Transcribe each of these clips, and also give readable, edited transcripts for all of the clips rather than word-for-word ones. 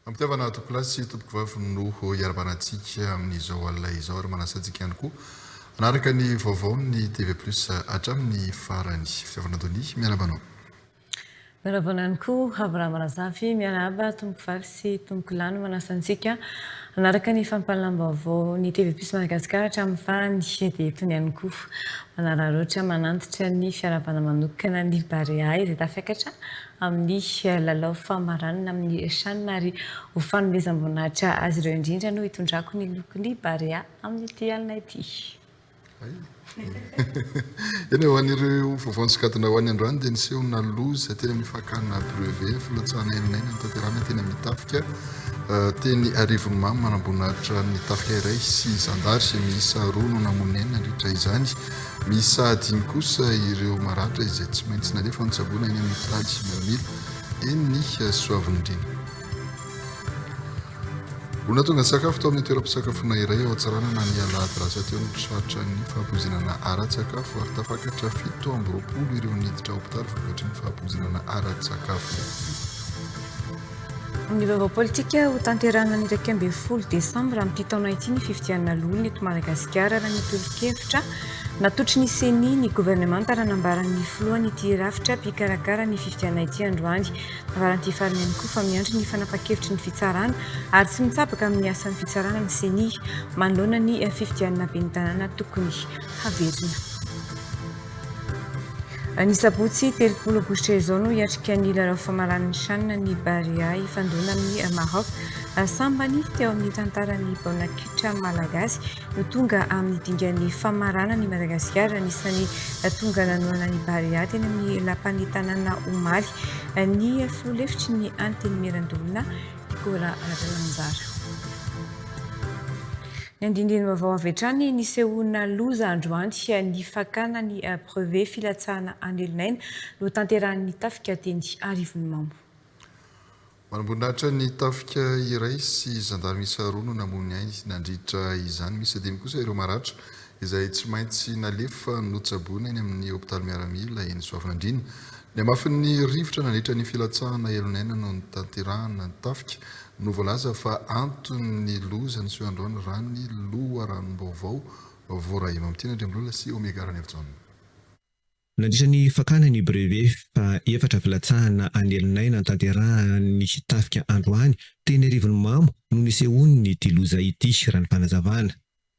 Ampitiavana tompokolahy sy tompokovavy no hiarabana antsika amin'izao alina izao ary manasa antsika ihany koa hanaraka ny vaovaon'ny TV Plus hatramin'ny farany. Fitiavana Donia, miarahaba anao. Miarahaba anao ihany koa Abraham Razafy, miarahaba tompokovavy sy tompokolahy no manasa antsika hanaraka ny fampahalalam-baovao ny TV Plus Madagascar hatramin'ny farany dia itony ihany koa manararaotra manantitra ny fiarahabana manokana ny Barea izay tafiakatra amin'ny lalao famaranana amin'ny Chan ary ho fanomezam-boninahitra azy ireo indrindra no hitondrako ny lokon'ny Barea amin'ity alina ity. Eny, ho an'ireo vaovao nisongadina ho an'ny androany dia niseho-na loza teny amin'ny fakana brevet filatsahana elin'aina notanterahina teny amin'ny tafika teny Arivonimamo. Manamboninahitra ny tafika iray sy zandary miisa roa no namoy ny ainy nandritra izany. Miisa dimy kosa ireo maratra izay tsy maintsy nalefa notsaboina eny amin'ny hopitaly miaramila eny Soavinindriana. Olona tonga nisakafo tao amin'ny toeram-pisakafoana iray ao Antsiranana ny alahady lasa teo no tratran'ny fahapoizinana ara-tsakafo ary tafakatra 27 ireo niditra hopitaly vokatry ny fahapoizinana ara-tsakafo io. Ny vaovao politika, Hotanterahina ny 11 desambra amin'ity taona ity ny fifidianana loholona eto Madagasikara, raha ny tolo-kevitra natolotry ny Ceni ny governemanta raha nambaran'ny filohan'ity rafitra mpikarakara ny fifidianana ity androany. Nambaran'ity farany ihany koa fa miandry ny fanapan-kevitry ny fitsarana ary tsy mitsabaka amin'ny asan'ny fitsarana ny Ceni manoloana ny fifidianana ben'ny tanàna tokony haverina. Ny sabotsy 30 aogositra izao no hiatrika ny lalao famaran'ny Chan ny Barea hifandona amin'i Maroc. Sambany teo amin'ny tantaran'ny baolina kitra malagasy no tonga amin'ny dingan'ny famaranana i Madagasikara. Anisan'ny tonga nanohana ny Barea teny amin'ny lapan'ny tanàna omaly ny filoha lefitry ny Antenimierandoholona Nicolas Rabemanjara. Ny andinindin'ny vaovao avy hatrany, nisehoana loza androany ny fakana ny brevet filatsahana an'elonaina notanterahin'ny tafika teny Arivonimamo. Manamboninahitra ny tafika iray sy zandary miisa roa no namoy ny ainy nandritra izany. Miisa dimy kosa ireo maratra izay tsy maintsy nalefa notsaboina eny amin'ny hopitaly miaramila eny Soavinandriana. Ny hamafin'ny rivotra nandritra ny filatsahana elonaina no notanterahana ny tafika no voalaza fa anton'ny loza niseho androany raha ny loharanom-baovao voaray. Mamitiana Andriambilola sy Omega Ranaivojaona. Nandritra ny fakana ny brevet faha efatra filatsahana an'elonaina notanterahan'ny tafika androany teny Arivonimamo no nisehoan'ity loza ity, raha ny fanazavana.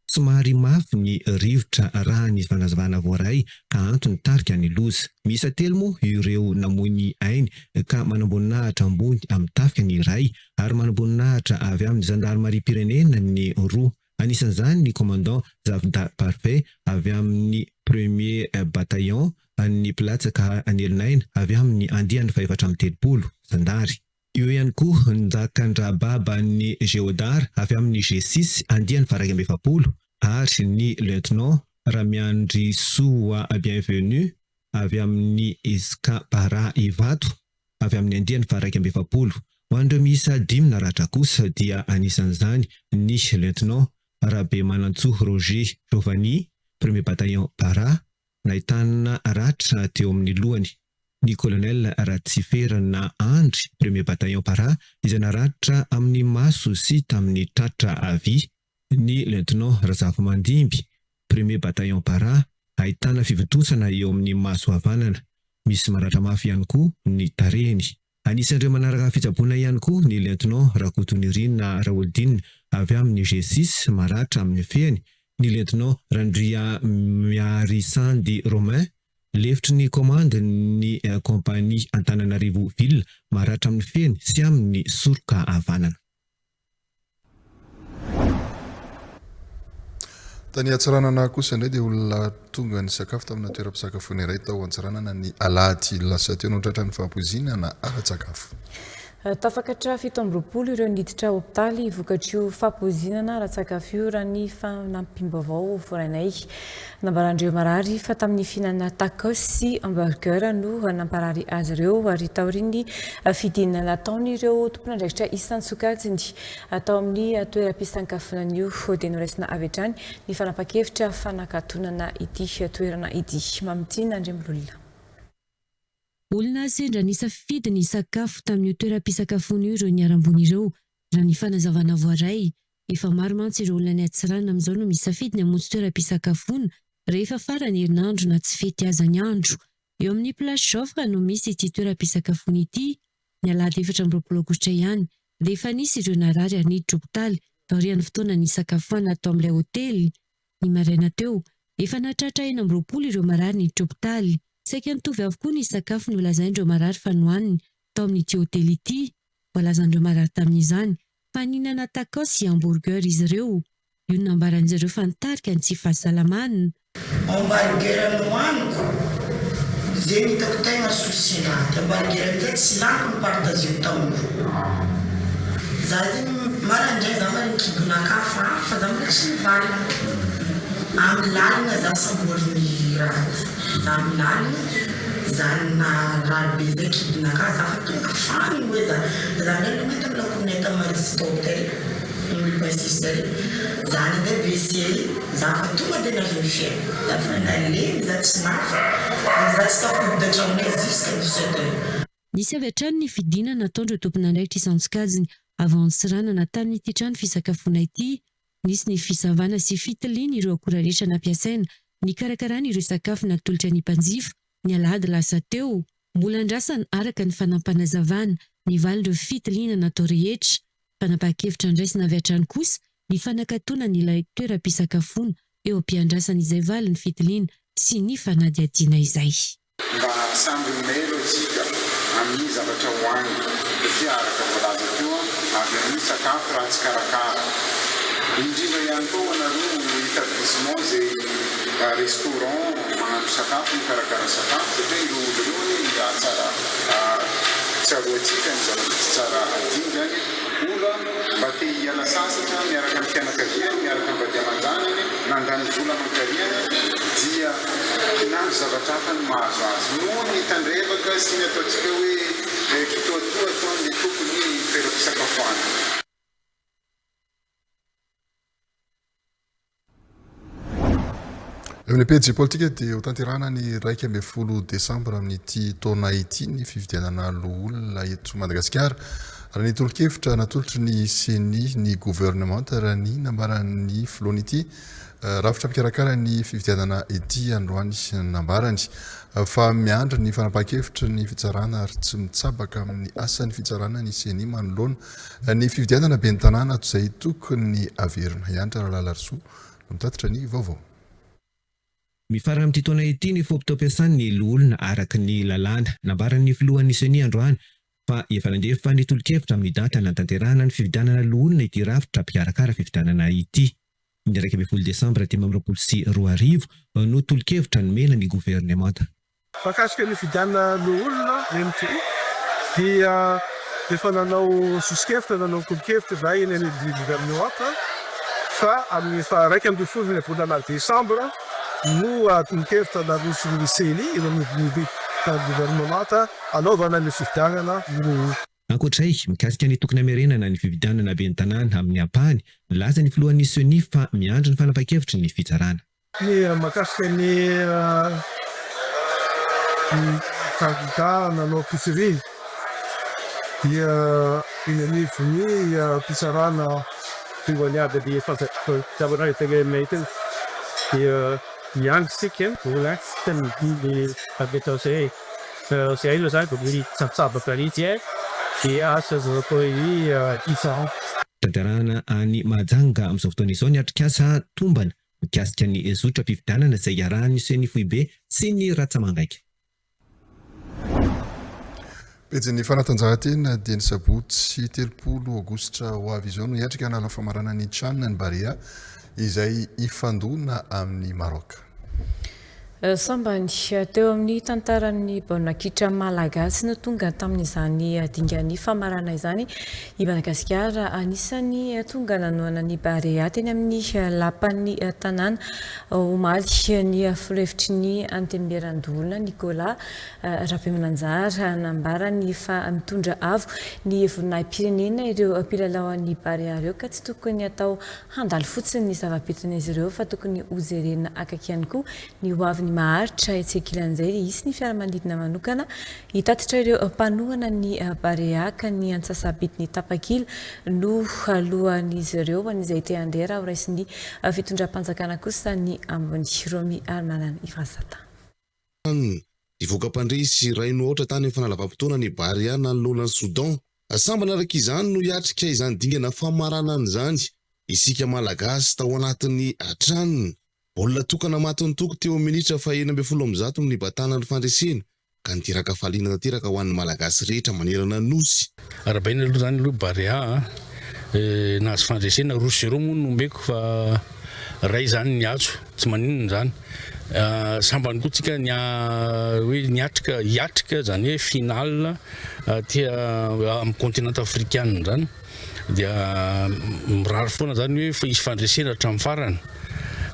Somary mafy ny rivotra raha ny fanazavana voaray ka antony nitarika ny loza. Miisa telo moa ireo namoy ny ainy ka manamboninahitra ambony amin'ny tafika ny iray ary manamboninahitra avy amin'ny zandarimariam-pirenena ny roa. Anisan'izany ny commandant Zavda Parfait avy amin'ny premier bataillon an'ny mpilatsaka an'Elonaina avy amin'ny andiany fahefatra amby 30, zandary. Eo ihany koa Njakandrababan'ny Géodar avy amin'ny G six andiany faha 41 ary ny Lieutenant Ramiandrisoa Bienvenu avy amin'ny Esca Para Ivato avy amin'ny andiany faha 41. Ho an'ireo miisa dimy naratra kosa dia anisan'izany ny Lieutenant Rabemanantsoa Roger Giovanni, Premier Bataillon Para, Nahitana ratra teo amin'ny lohany ny Colonel Ratsiferana Andry, Premier Bataillon Para, izay naratra amin'ny maso sy tamin'ny tratra havia, ny Lieutenant Razafimandimby, Premier Bataillon Para, ahitana fivontosana eo amin'ny maso havanana. Misy maratra mafy ihany koa ny tarehiny. Anisan'ireo manaraka fitsaboana ihany koa ny Lieutenant Rakotonirina Raholdina avy amin'ny G six maratra amin'ny fehiny, ny Lieutenant Randriamiarisandy Romain, lefitry ny komandin'ny Compagnie Antananarivo Ville maratra amin'ny fehiny sy amin'ny soroka havanana. Tany Antsiranana kosa indray dia olona tonga nisakafo tamina toeram-pisakafoana iray tao Antsiranana ny alahady lasa teo no tratran'ny fahapoizinana ara-tsakafo. Tafakatra 27 ireo niditra hopitaly vokatr'io fahapoizinana ara-tsakafo io raha ny fanampim-baovao voarainay. Nambaran'ireo marary fa tamin'ny fihinanana tacos sy hamburger no namparary azy ireo ary taorian'ny fidinana nataon'ireo tompon'andraikitra isan-tsokajiny tao amin'ny toeram-pisankafonana io dia noraisina avy hatrany ny fanapan-kevitra fanakatonana ity toerana ity. Mamitiana Andriamilolona. Olona sendra nisafidy ny hisakafo tamin'io toeram-pisakafoana io ireo niharam-boina ireo. Raha ny fanazavana voaray, efa maro mantsy ireo olona any Antsiranana amin'izao no misafidy ny hamonjy toeram-pisakafoana rehefa faran'ny herinandro na tsy fety aza ny andro. Eo amin'ny Place Joffre no misy ity toeram-pisakafoana ity. Ny alahady 24 aogositra ihany dia efa nisy ireo narary ary niditra hopitaly taorian'ny fotoana nisakafoana tao amin'ilay hotely. Ny maraina teo, efa nahatratra 26 ireo marary niditra hopitaly. Saika nitovy avokoa ny sakafo nolazain'ireo marary fa nohaniny tao amin'ity hotely ity. Voalazan'ireo marary tamin'izany fa nihinana tacos sy hamburger izy ireo. Io no nambaran'izy ireo fa nitarika ny tsy fahasalamana. Hamburger nohaniko, zegny hitako tegna souci nahy, hamburger amizay tsy laniko nipartageko tamin'olo. Za zegny maraindray za maregny kibonakahy faly fa za mbola tsy nivalagna. Amin'ny lalagna za samborin'ny raha ty, za amin'ny lalagna za narary be zay kibonakahy za fa tonga faly hoe za, za amizay nilomay tamin'ny lakoronay tamin'ny Mariston tary. Ny bassiste ry za nandeha WC za fa tonga de nahazo ny fiainako za fa nalemy za tsy nafy ary za tsy tafody an-tragnonay jusqu'à 17 heures. Nisy avy hatrany ny fidinana nataon'ireo tompon'andraikitra isan-tsokajiny avy ao Antsiranana tamin'ity trano fisakafoana ity. Nisy ny fisavana sy fitiliana ireo akora rehetra nampiasaina nikarakarana ireo sakafo natolotra ny mpanjifa ny alahady lasa teo. Mbola andrasana araka ny fanampanazavana ny valin'ireo fitiliana natao rehetra. Fanapahan-kevitra andraisina avy hatrany kosa ny fanakatonana ilay toeram-pisakafoana eo am-piandrasana izay valin'ny fitiliana sy ny fanadihadiana izay. Mba samby mailo antsika amin'ny zavatra hohanina satria araka voalaza teo avy amin'ny sakafo ratsy karakara. Indrindra ihany koa ho anareo établissement izay restaurant mahandro sakafo mikarakara sakafo satria ireo olona ireo anie ny raha tsara tsaroantsika ny zavatra tsy tsara adingany ola mba te hiala sasatra miaraka amin'ny fianakaviany miaraka amin'ny vady aman-janany nandany vola aman-kariana dia kinanjo zavatra hafa no mahazo azy noho ny tandrevaka sy ny ataontsika hoe kitoatoa ataon'ny tompon'ny toeram-pisakafoanana. Eo amin'ny pejy politika dia hotanterahina ny 11 desambra amin'ity taona ity ny fifidianana loholona eto Madagasikara. Raha ny tolo-kevitra natolotry ny Ceni ny governemanta raha ny nambaran'ny filohan'ity eh, rafitra mpikarakara ny fifidianana ity androany nambarany fa miandry ny fanapahan-kevitry ny fitsarana ary tsy mitsabaka amin'ny asan'ny fitsarana ny Ceni manoloana Ny fifidianana ben'ny tanàna ato izay tokony averina. Hanitra Ralalarisoa no mitatitra ny vaovao. Mifarana amin'ity taona ity ny fotoam-piasan'ny loholona araka ny lalàna. Nambaran'ny filohan'ny Ceni androany fa efa nandefa ny tolo-kevitra amin'ny daty hanatanterahana ny fifidianana loholona ity rafitra mpikarakara fifidianana ity. Ny 11 desambra 2025 no tolo-kevitra nomena ny governemanta. Mahakasika ny fifidianana loholona MTI dia efa nanao soso-kevitra, nanao tolo-kevitra izahay eny anivon'ny governemanta fa amin'ny faha 11 ny volana desambra no tolo-kevitra naroson'ny Ceni eny anivon'ny governemanta hanaovana ny fifidianana loholona. Ankoatra izay, mikasika ny tokony hamerenana ny fifidianana ben'ny tanàna amin'ny ampahany, nilaza ny filohan'ny Ceni fa miandry ny fanapahan-kevitry ny fitsarana. Ny mahakasika ny kandida nanao fitsirihina dia eny anivon'ny fitsarana Tanterahana any Mahajanga amin'izao fotoana izao ny atrikasa tombana mikasika ny zotram-pifidianana izay iarahan'ny Ceni foibe sy ny ratsa-mangaika. Pejin'ny fanatanjahantena dia ny sabotsy 30 aogositra ho avy izao no hiatrika hanala famarana ny Chan ny Barea izay hifandona amin'i Maroc. Sambany teo amin'ny tantaran'ny baolina kitra malagasy no tonga tamin'izany dingan'ny famarana izany i Madagasikara. Anisan'ny tonga nanohana ny Barea teny amin'ny lapan'ny tanàna omaly ny filohevitry ny Antenimierandoholona Nicolas Rabemananjara. Nambarany fa mitondra avo ny voninahi-pirenena ireo mpilalaon'ny Barea ireo ka tsy tokony atao Handalo fotsiny ny zava-bitan'izy ireo fa tokony hojerena akaiky ihany koa ny hoavin'izy. hoaviny maharitra. Etsy ankilan'izay dia hisy ny fiaramanidina manokana hitatitra ireo mpanohana ny Barea ka ny antsasa-bidin'ny tapakila no alohan'izy ireo ho an'izay te handeha raha horaisin'ny fitondram-panjakana kosa ny ambiny. Romy Harimanana Ivansata. Nivoaka mpandresy iray no aotra tany amin'ny fanalavam-potoana ny Barea nanoloana an'i Soudan. Sambany araka izany no hiatrika izany dingana famaranana izany isika Malagasy tao anatin'ny can. Baolina tokana matin'ny toko teo amin'ny minitra faha 116 no nibatana ny fandresena ka niteraka hafaliana tanteraka ho an'ny Malagasy rehetra manerana ny Nosy. Arahabaina aloha izany aloha Barea a! Nahazo fandresena roa sy zéro moa no nomeko fa iray izany ny azo, tsy maninona izany. Sambany koa tsika ny hoe niatrika, hiatrika izany hoe finale aty amin'ny continent africaine izany. Dia mirary foana zany hoe fa hisy fandresena hatramin'ny farany.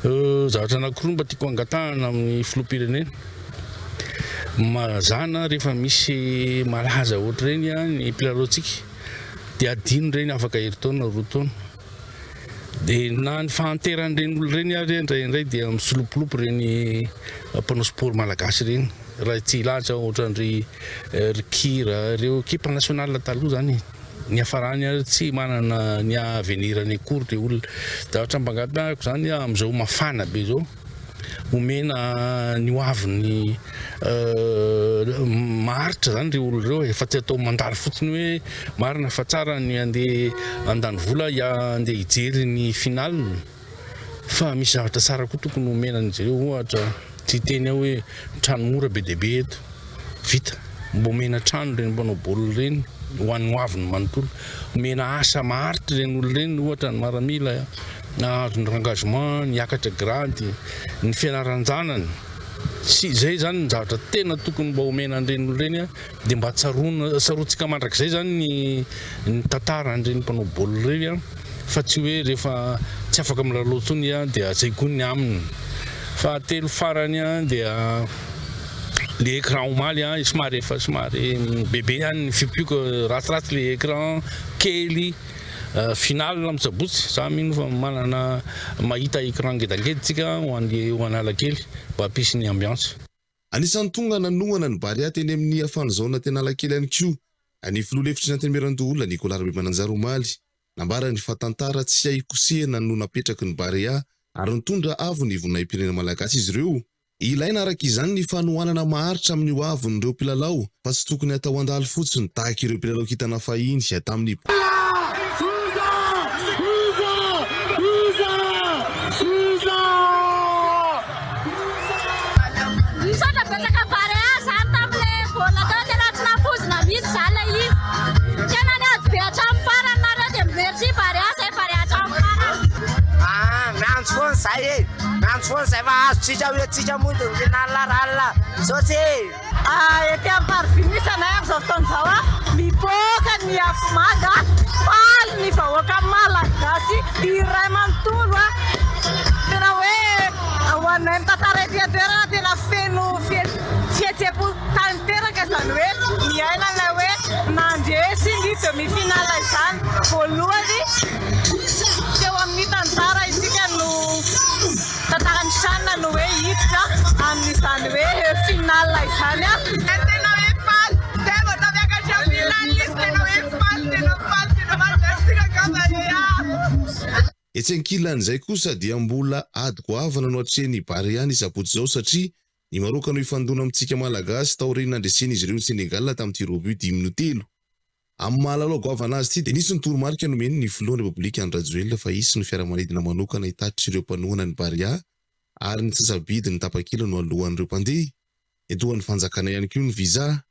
Zavatra anankiroa mba tiako angatahana amin'ny filoham-pirenena. Mazàna rehefa misy malaza ohatr'ireny ny mpilalaontsika dia adino ireny afaka herintaona, roa taona. Dia na ny fahanteran'ireny olona ireny ary indraindray dia misolopolopy ireny mpanao sport malagasy ireny. Raha tsy hilaza ohatran-dry ry Kira, ireo ekipa nationale taloha zany e. Niafarany ary tsy manana ny avenir-ny akory le olona. Zavatra mba angatahiko zany amin'izao mafana be zao, omena ny ho aviny maharitra zany reo olona reo e, fa tsy atao mandalo fotsiny hoe marina fa tsara ny andeha handany vola andeha hijery ny finale fa misy zavatra tsara koa tokony omena an'izy ireo ohatra tsy hiteny aho hoe trano mora be dia be eto vita mba omena trano ireny mpanao baolina ireny ho an'ny hoaviny manontolo omena asa maharitra ireny olona ireny ohatra ny maramila nahazo ny rengagement niakatra grade ny fianaran-janany sy izay izany ny zavatra tena tokony mba omena an'ireny olona ireny dia mba tsaroana tsaroantsika mandrakizay izany ny ny tantaran'ireny mpanao baolina ireny fa tsy hoe rehefa tsy afaka milalao intsony dia zay koa ny aminy. Fahatelo farany dia le écran omaly somary efa somary bebe ihany ny fipioka ratsiratsy le écran kely final amin'ny sabotsy za mino fa manana mahita écran ngedangeda tsika ho an'ny ho Analakely mba hampisy ny ambiance. Anisan'ny tonga nanohana ny Barea teny amin'ny Fan Zone teny Analakely ihany koa ny filoha lefitry ny Antenimierandoholona Nicolas Rabemananjara omaly. Nambarany fa tantara tsy hay kosehina no napetraky ny Barea ary nitondra avo ny voninahi-pirenena malagasy izy ireo. Ilaina araka izany ny fanohanana maharitra amin'ny ho avin'ireo mpilalao fa tsy tokony hatao handalo fotsiny tahaka ireo mpilalao kintana fahiny tamin'ny Misaotra betsaka Barea zany tamle baolina teo tena tsy nampoizina mihitsy zany le izy. Tena niady be hatramin'ny farany nareo dia merci Barea zay Barea hatramin'ny farany. Ah, miantso foana zay e, miantso foana zay fa azontsika hoe tsika moa dia final ralina, misaotra e. Ety amin'ny parvis misy anay amin'izao fotoana izao, mipoaka ny afomanga, faly ny vahoaka malagasy iray manontolo. Tena hoe ho anay mitantara ety an-toerana tena feno fihetseham-po tanteraka izany hoe miaina ilay hoe nandresy ny demi-finale izany. Voalohany teo amin'ny tantara isika no. Tantaran'i Chan no hoe hiditra amin'izany hoe finale izany an. Tena hoe faly, zay vao tafiakatra finale izy tena hoe faly, tena faly, tena faly, merci rangah Barea. Etsy ankilan'izay kosa dia mbola ady goavana no atrehin'ny Barea ny sabotsy izao satria ny Maroka no hifandona amintsika Malagasy taorian'ny nandresen'izy ireo ny Sénégal tamin'ny tir au but dimy no telo. Amin'ny maha lalao goavana azy ity dia nisy ny toromarika nomeny ny filohan'ny Repoblika Andry Rajoelina fa hisy ny fiaramanidina manokana hitatitra ireo mpanohana ny Barea ary ny antsasa-bidin'ny tapakila no aloan'ireo mpandeha. Niantohan'ny fanjakana ihany koa ny visa.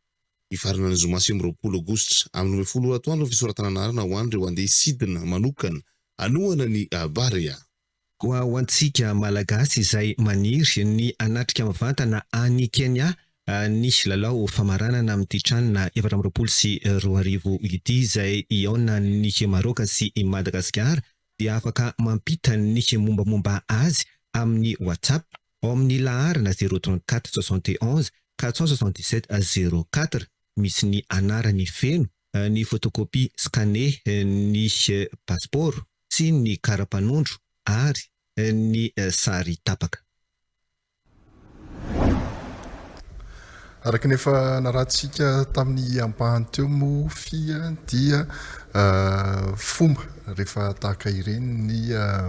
Hifarana ny zoma 29 aogositra amin'ny 12 ora atoandro ny fisoratana anarana ho an'ireo handeha hisidina manokana hanohana ny Barea. Koa ho antsika Malagasy izay maniry ny hanatrika mivantana any Kenya ny lalao famaranana amin'ity Chan 2024 ity izay hihaonan'ny Maroka sy i Madagasikara dia afaka mampita ny mombamomba azy amin'ny WhatsApp ao amin'ny laharana zéro 34 71 477 04 misy ny anarany feno, ny photocopie scanner ny pasipaoro sy ny kara-panondro ary ny sary tapaka. Araka ny efa narahantsika tamin'ny ampahany teo moa fia dia fomba rehefa tahaka ireny ny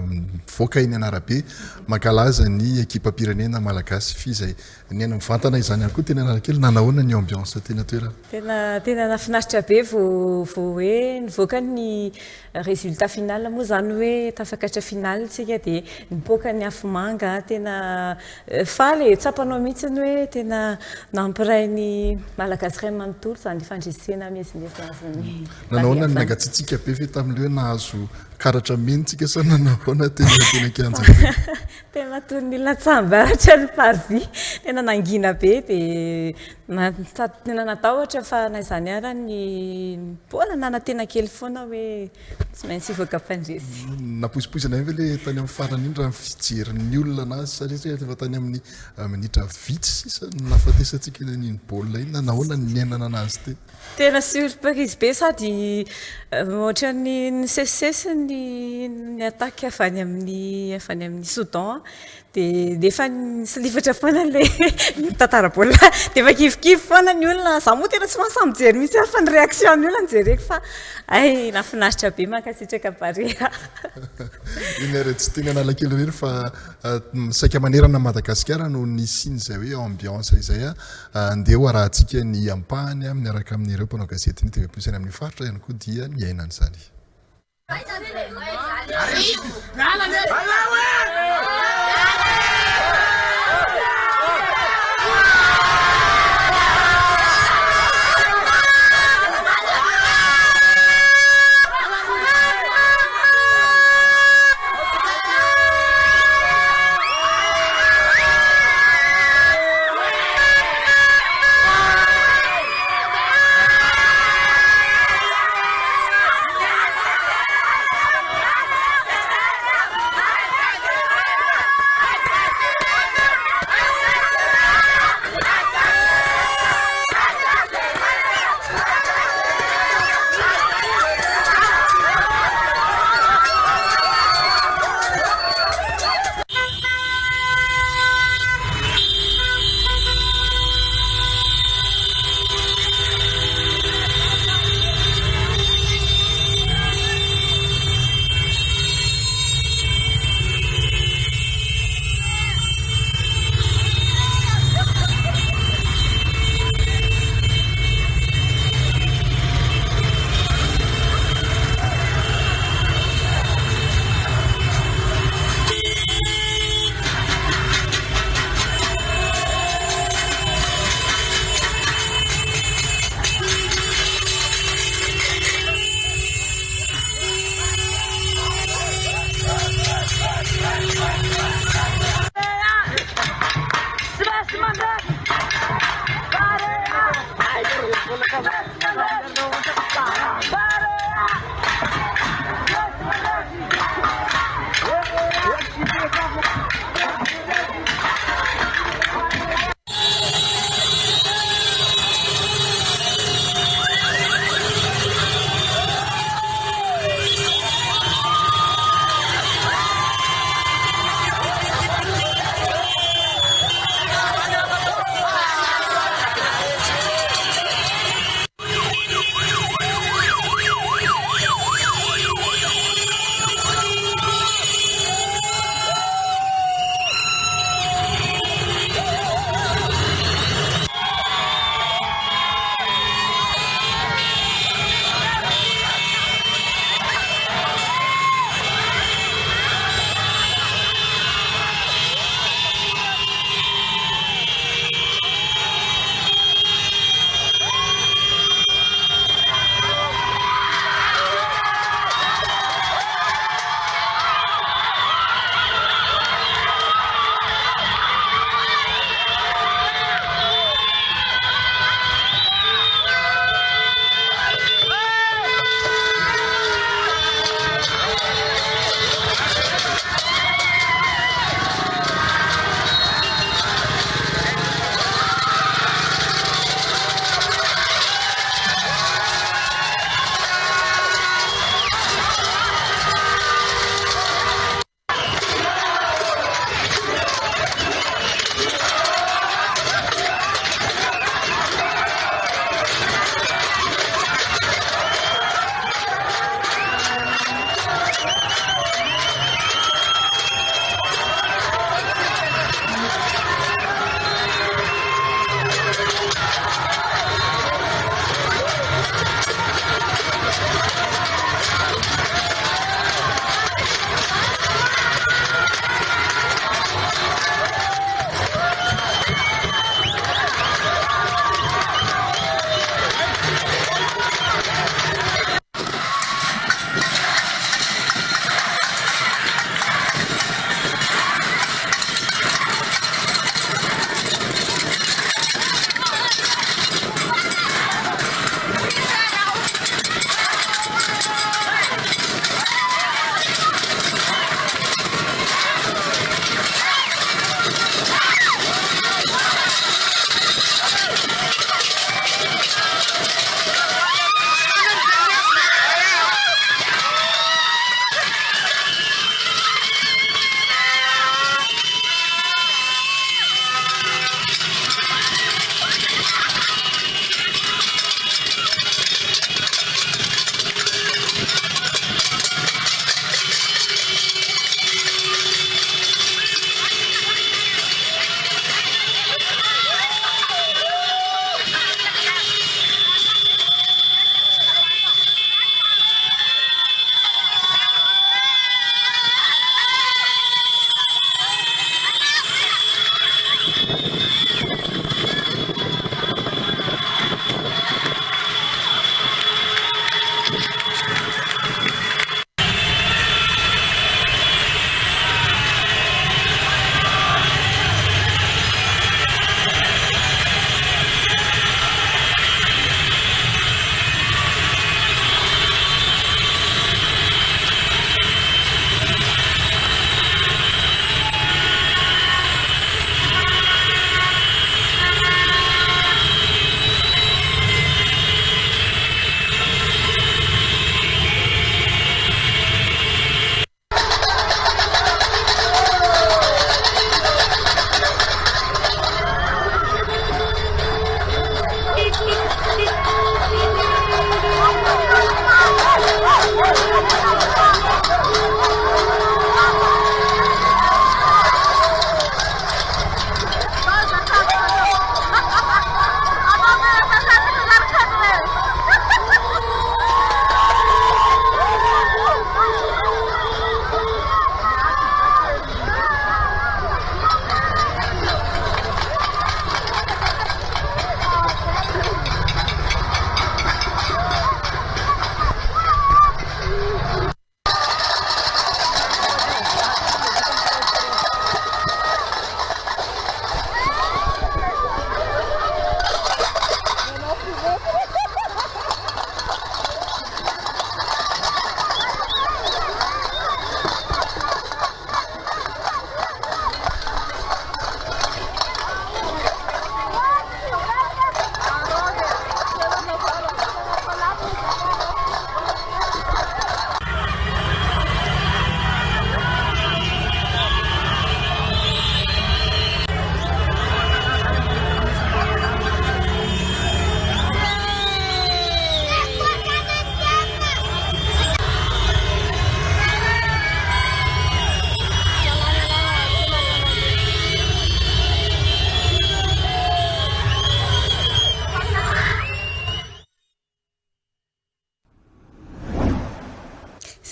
mivoaka eny an'arabe mankalaza ny ekipam-pirenena malagasy fia izay niaina mivantana izany ihany koa teny Analakely. Nanahoana ny ambiance teny an-toerana? Tena tena nahafinaritra be vao vao hoe nivoaka ny Résultat final moa izany hoe tafakatra final tsika dia nipoaka ny afomanga, tena faly e, tsapanao mihitsy ny hoe tena nampiray ny Malagasy iray manontolo izany fandresena miezinezina azon'ny Nanao ahoana ny nangatsiatsiaka be ve tamin'ilay hoe nahazo karatra mena tsika sa nanao ahoana teny teny an-kianja teny? Tena toy ny latsam-baratra ny parvis, tena nangina be dia tena natahotra fa na izany ara ny mbola nanantena kely foana hoe tsy maintsy hivoaka mpandresy. Nampoizimpoizina ihany ve ilay tany amin'ny farany iny raha ny fijerin'ny olona anazy satria efa tany amin'ny minitra vitsy sisa no nahafatesantsika an'iny baolina iny, nanahoana ny niainana anazy teny? Tena surprise be sady ohatran'ny nisesisesy ny ny attaque avy any amin'ny avy any amin'ny Soudan dia nefa nisolifatra foana ilay mitantara baolina dia efa kivikivy foana ny olona, za moa tena tsy mahasahy mijery mihitsy aho fa ny réaction ny olona no jereko fa hay nahafinaritra be mankasitraka Barea. Iny ary tsy teny Analakely irery fa saika manerana an'i Madagasikara no nisian'izay hoe ambiance izay. Andeha ho arahantsika ny ampahany miaraka amin'ireo mpanao gazetin'ny TV Plus any amin'ny faritra ihany koa dia niaina an'izany.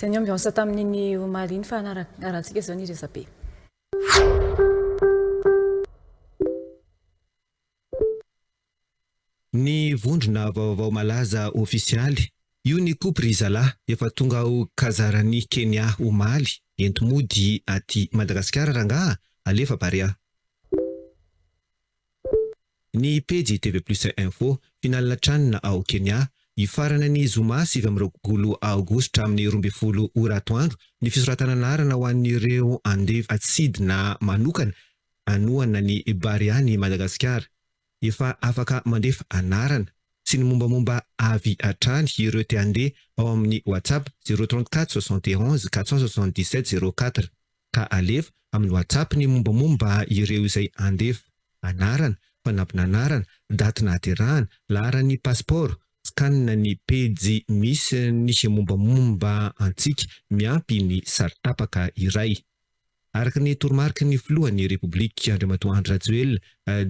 Izay ny ambiance tamin'iny omaly iny fa arahantsika izao ny resabe. Ny vondrona vaovao malaza ofisialy, io ny kopy ry zalahy efa tonga ao Kasarani Kenya omaly, ento mody aty Madagasikara rangaha, alefa Barea. Ny pejy TV Plus Info, finale Chan ao Kenya, hifarana ny zoma 29 aogositra amin'ny 12 ora atoandro ny fisoratana anarana ho an'ireo andefa sidina manokana hanohana ny Barea-n'i Madagasikara. Efa afaka mandefa anarana sy ny mombamomba avy hatrany ireo te handeha ao amin'ny WhatsApp zéro 34 71 477 04 ka alefa amin'ny WhatsApp ny mombamomba ireo izay handefa, anarana, fanampin'anarana, daty nahaterahana, laharan'ny pasipaoro, scan ny pejy misy ny mombamomba antsika miampy ny sary tapaka iray. Araka ny toromariky ny filohan'ny Repoblika, Andriamatoa Andry Rajoelina,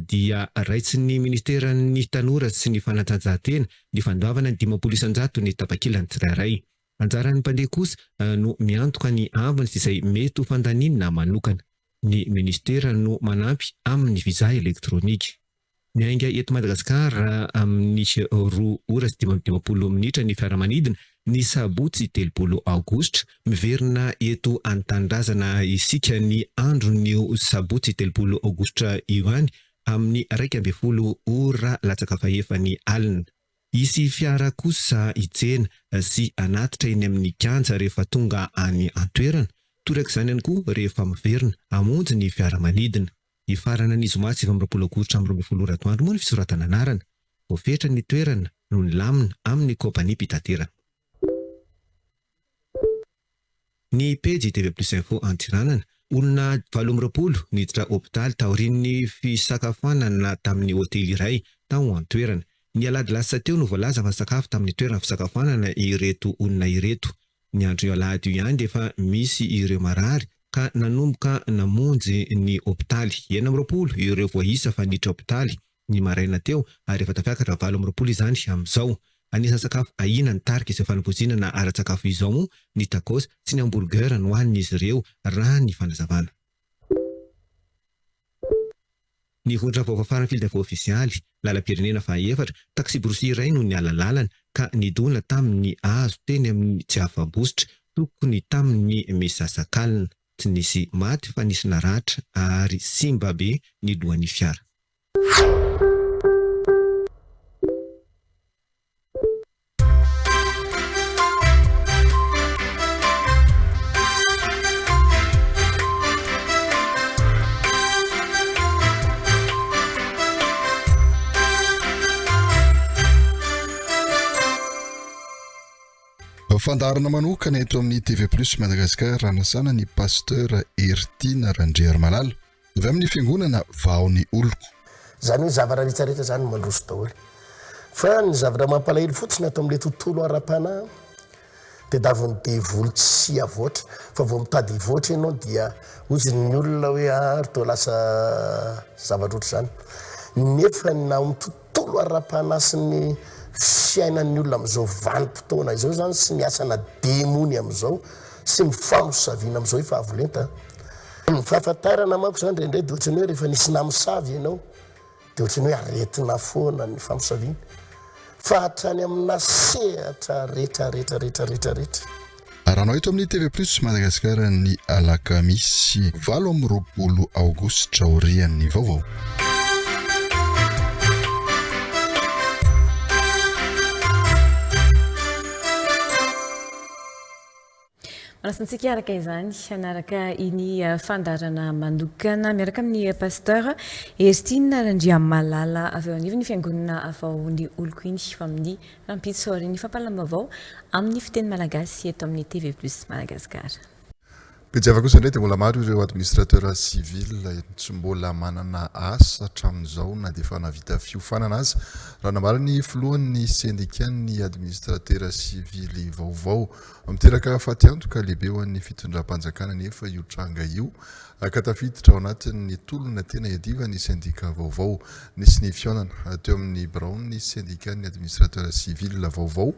dia raisin'ny ministeran'ny Tanora sy ny Fanatanjahantena ny fandoavana ny 50 isan-jaton'ny tapakilan'ny tsirairay. Anjaran'ny mpandeha kosa no miantoka ny ambiny sy izay mety ho fandaniana manokana. Ny minisitera no manampy amin'ny visa elektronika. Miainga eto Madagasikara amin'ny roa ora sy 55 minitra ny fiaramanidina ny sabotsy 30 aogositra. Miverina eto an-tanindrazana isika ny andron'io sabotsy 30 aogositra io ihany amin'ny 11 ora latsaka fahefany alina. Hisy fiara kosa hitsena sy hanatitra eny amin'ny kianja rehefa tonga any an-toerana. Toraka izany ihany koa rehefa miverina hamonjy ny fiaramanidina. Hifarana ny zoma 29 aogositra amin'ny 12 ora atoandro moa ny fisoratana anarana. Voafetra ny toerana noho ny lamina amin'ny kaompaniam-pitaterana. Ny pejy TV Plus Info Antsiranana, olona 28 niditra hopitaly taorian'ny fisakafoanana tamin'ny hotely iray tao an-toerana. Ny alahady lasa teo no voalaza fa nisakafo tamin'ny toerana fisakafoanana ireto olona ireto. Ny andron'io alahady io ihany dia efa misy ireo marary ka nanomboka namonjy ny hopitaly. 26 ireo voaisa fa niditra hopitaly ny maraina teo ary efa tafiakatra 28 izany amin'izao. Anisan'ny sakafo ahiana nitarika izao fanimpoizinana ara-tsakafo izao moa ny tacos sy ny hamburger nohanin'izy ireo raha ny fanazavana. Ny vondrona vaovao farany Fil-d'info ofisialy, lalam-pirenena fahaefatra, taksiborosy iray no niala lalana ka nidona tamin'ny hazo teny amin'ny Tsiafabositra tokony tamin'ny misasakalina. Tsy nisy maty fa nisy naratra ary simba be ny lohan'ny fiara. Fandaharana manokana eto amin'ny TV Plus Madagascar hanasana ny Pasteur Heritiana Randriarimalala avy amin'ny fiangonana Vao ny Oloko. Izany hoe zavatra rehetra rehetra izany mandroso daholo. Fa ny zavatra mampalahelo fotsiny ato amin'ilay tontolo ara-panahy dia davin'ny devoly tsy havoatra. Fa vao mitady hivoatra ianao dia hozy ny olona hoe ary toa lasa zavatra ohatr'izany. Nefa na ao amin'ny tontolo ara-panahy sy ny fiainan'ny olona amin'izao vanim-potoana izao izany sy ny asana demony amin'izao sy ny famosaviana amin'izao efa avo lenta. Ny fahafantarana manko izany indraindray dia ohatran'ny hoe rehefa nisy namosavy ianao dia ohatran'ny hoe aretina foana ny famosaviana fa hatrany amina sehatra rehetra rehetra rehetra rehetra rehetra. Arahanao eto amin'ny TV Plus Madagascar ny alakamisy 28 aogositra aorian'ny vaovao. Manasa antsika araka izany hanaraka iny fandaharana manokana miaraka amin'ny Pasteur Heritiana Randriamalala avy eo anivon'ny Fiangonana Vao ny Oloko iny ho amin'ny rahampitso aorian'ny fampahalalam-baovao amin'ny fiteny malagasy eto amin'ny TV Plus Madagascar. Pejy hafa kosa indray dia mbola maro ireo administrateur civil tsy mbola manana asa hatramin'izao na dia efa nahavita fiofanana aza, raha nambaran'ny filohan'ny sendikan'ny administratera sivily vaovao. Miteraka fatiantoka lehibe ho an'ny fitondram-panjakana anefa io tranga io ka tafiditra ao anatin'ny tolona tena iadivan'ny sendika vaovao. Nisy ny fihaonana teo amin'ny biraon'ny sendikan'ny administrateur civil vaovao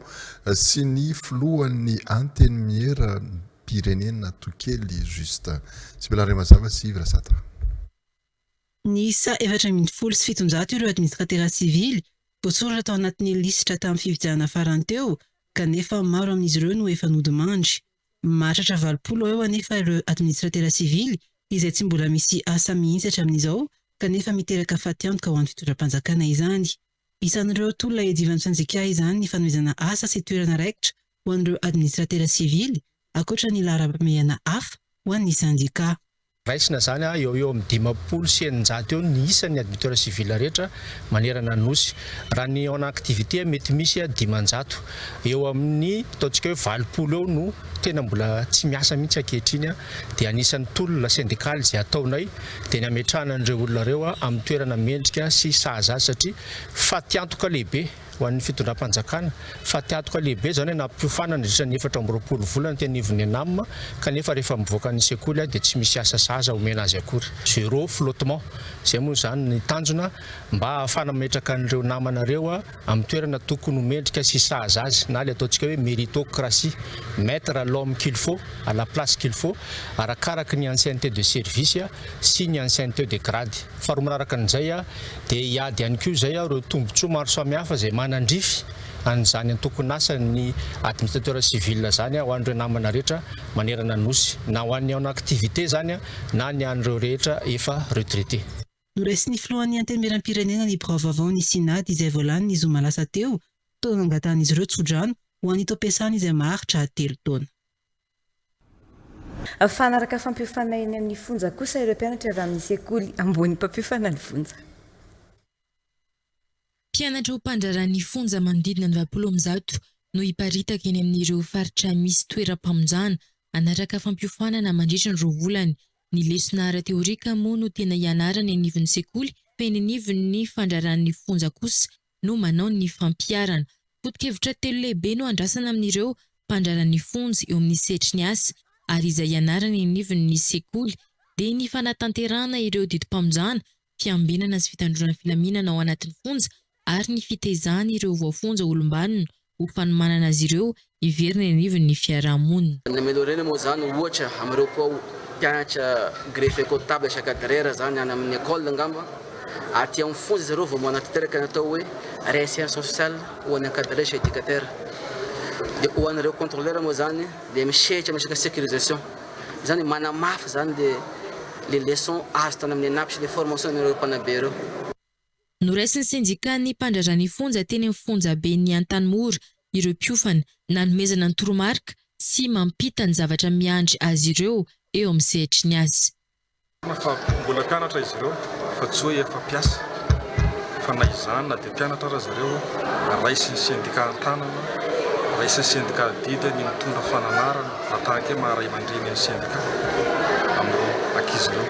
sy ny filohan'ny Antenimiera Pirenena Tokely Justin. Sibela Andriamazava sy Yves Rasata. Niisa 714 ireo administratera sivily voasoratra tao anatin'ny lisitra tamin'ny fifidianana farany teo kanefa maro amin'izy ireo no efa nodimandry. Mahatratra 80 eo anefa ireo administratera sivily izay tsy mbola misy asa mihitsy hatramin'izao kanefa miteraka fatiantoka ho an'ny fitondram-panjakana izany. Isan'ireo tolona iadivan'ny sendika izany ny fanomezana asa sy toerana raikitra ho an'ireo administratera sivily, ankoatra ny laharam-pahamehana hafa ho an'ny sendika. Raisina izany eo ho eo amin'ny 650 eo ny isan'ny admitteurs civils rehetra manerana ny Nosy. Raha ny en activité mety misy 500. Eo amin'ny ataontsika hoe 80 eo no tena mbola tsy miasa mihitsy ankehitriny. Dia anisan'ny tolona sendikaly izay ataonay dia ny hametrahana an'ireo olona ireo amin'ny toerana mendrika sy sahaza azy satria fatiantoka lehibe Ho an'ny fitondram-panjakana, fatiantoka lehibe izany hoe nampiofanana nandritra ny 24 volana teny anivon'ny Enam kanefa rehefa mivoaka ny sekoly dia tsy misy asa sahaza omena azy akory. Zéro flottement, izay moa izany ny tanjona mba hahafahana mametraka an'ireo namana ireo amin'ny toerana tokony ho mendrika sy sahaza azy na ilay ataontsika hoe méritocratie, mettre l'homme qu'il faut à la place qu'il faut arakaraky ny ancienneté de service sy ny ancienneté de grade. Faharoa manaraka an'izay dia hiady ihany koa izay ireo tombontsoa maro samihafa izay manandrify an'izany antokon'asan'ny administrateur civil izany ho an'ireo namana rehetra manerana ny Nosy, na ho an'ny en activité izany na ny an'ireo rehetra efa retraité. Noraisin'ny filohan'ny Antenimierampirenena ny birao vaovaon'ny Synad izay voalany ny zoma lasa teo, fotoana nangatahan'izy ireo tsodrano ho an'ny taom-piasana izay maharitra telo taona. Fanaraka fampiofanana eny amin'ny fonja kosa ireo mpianatra avy amin'ny sekoly ambony mpampiofana ny fonja. Mpianatra ho mpandraharaha ny fonja manodidina ny 180 no hiparitaka eny amin'ireo faritra misy toeram-pamonjana hanaraka fampiofanana mandritra ny roa volana. Ny lesona ara-teorika moa no tena hianarana eny anivon'ny sekoly fa eny anivon'ny fandraharahan'ny fonja kosa no manao ny fampiharana. Foto-kevitra telo lehibe no andrasana amin'ireo mpandrara ny fonja eo amin'ny sehatry ny asa ary izay ianarana eny anivon'ny sekoly dia ny fanatanterahana ireo didim-pamonjana, fiambenana sy fitandroana filaminana ao anatin'ny fonja ary ny fitaizana ireo voafonja olom-banona ho fanomanana azy ireo hiverina eny anivon'ny fiarahamonina. Ny améliorer-na moa zany ohatra amin'ireo koa mpianatra greffier comptable sy encadreur zany any amin'ny école angamba aty amin'ny fonja zareo vao manatanteraka ny atao hoe réinsertion sociale ho an'ny encadreur sy éducateur dia ho an'ireo contrôleur moa zany dia misehatra amin'ny resaka sécurisation zany manamafy zany le le leçon azo tany amin'ny ENAP sy le formation an'ireo mpanabe ireo. Noraisin'ny sendikan'ny mpandraharaha ny fonja teny amin'ny fonjaben'ny Antanimora ireo mpiofana, nanomezana ny toromarika sy mampita ny zavatra miandry azy ireo eo amin'ny sehatry ny asa. Marina fa mbola mpianatra izy ireo fa tsy hoe efa mpiasa, fa na izany na dia mpianatra ara zareo, raisin'ny sendika an-tanana, raisin'ny sendika adidy ny mitondra fananarana na tahaka hoe maha ray aman-dreny ny sendika amin'ireo ankizy ireo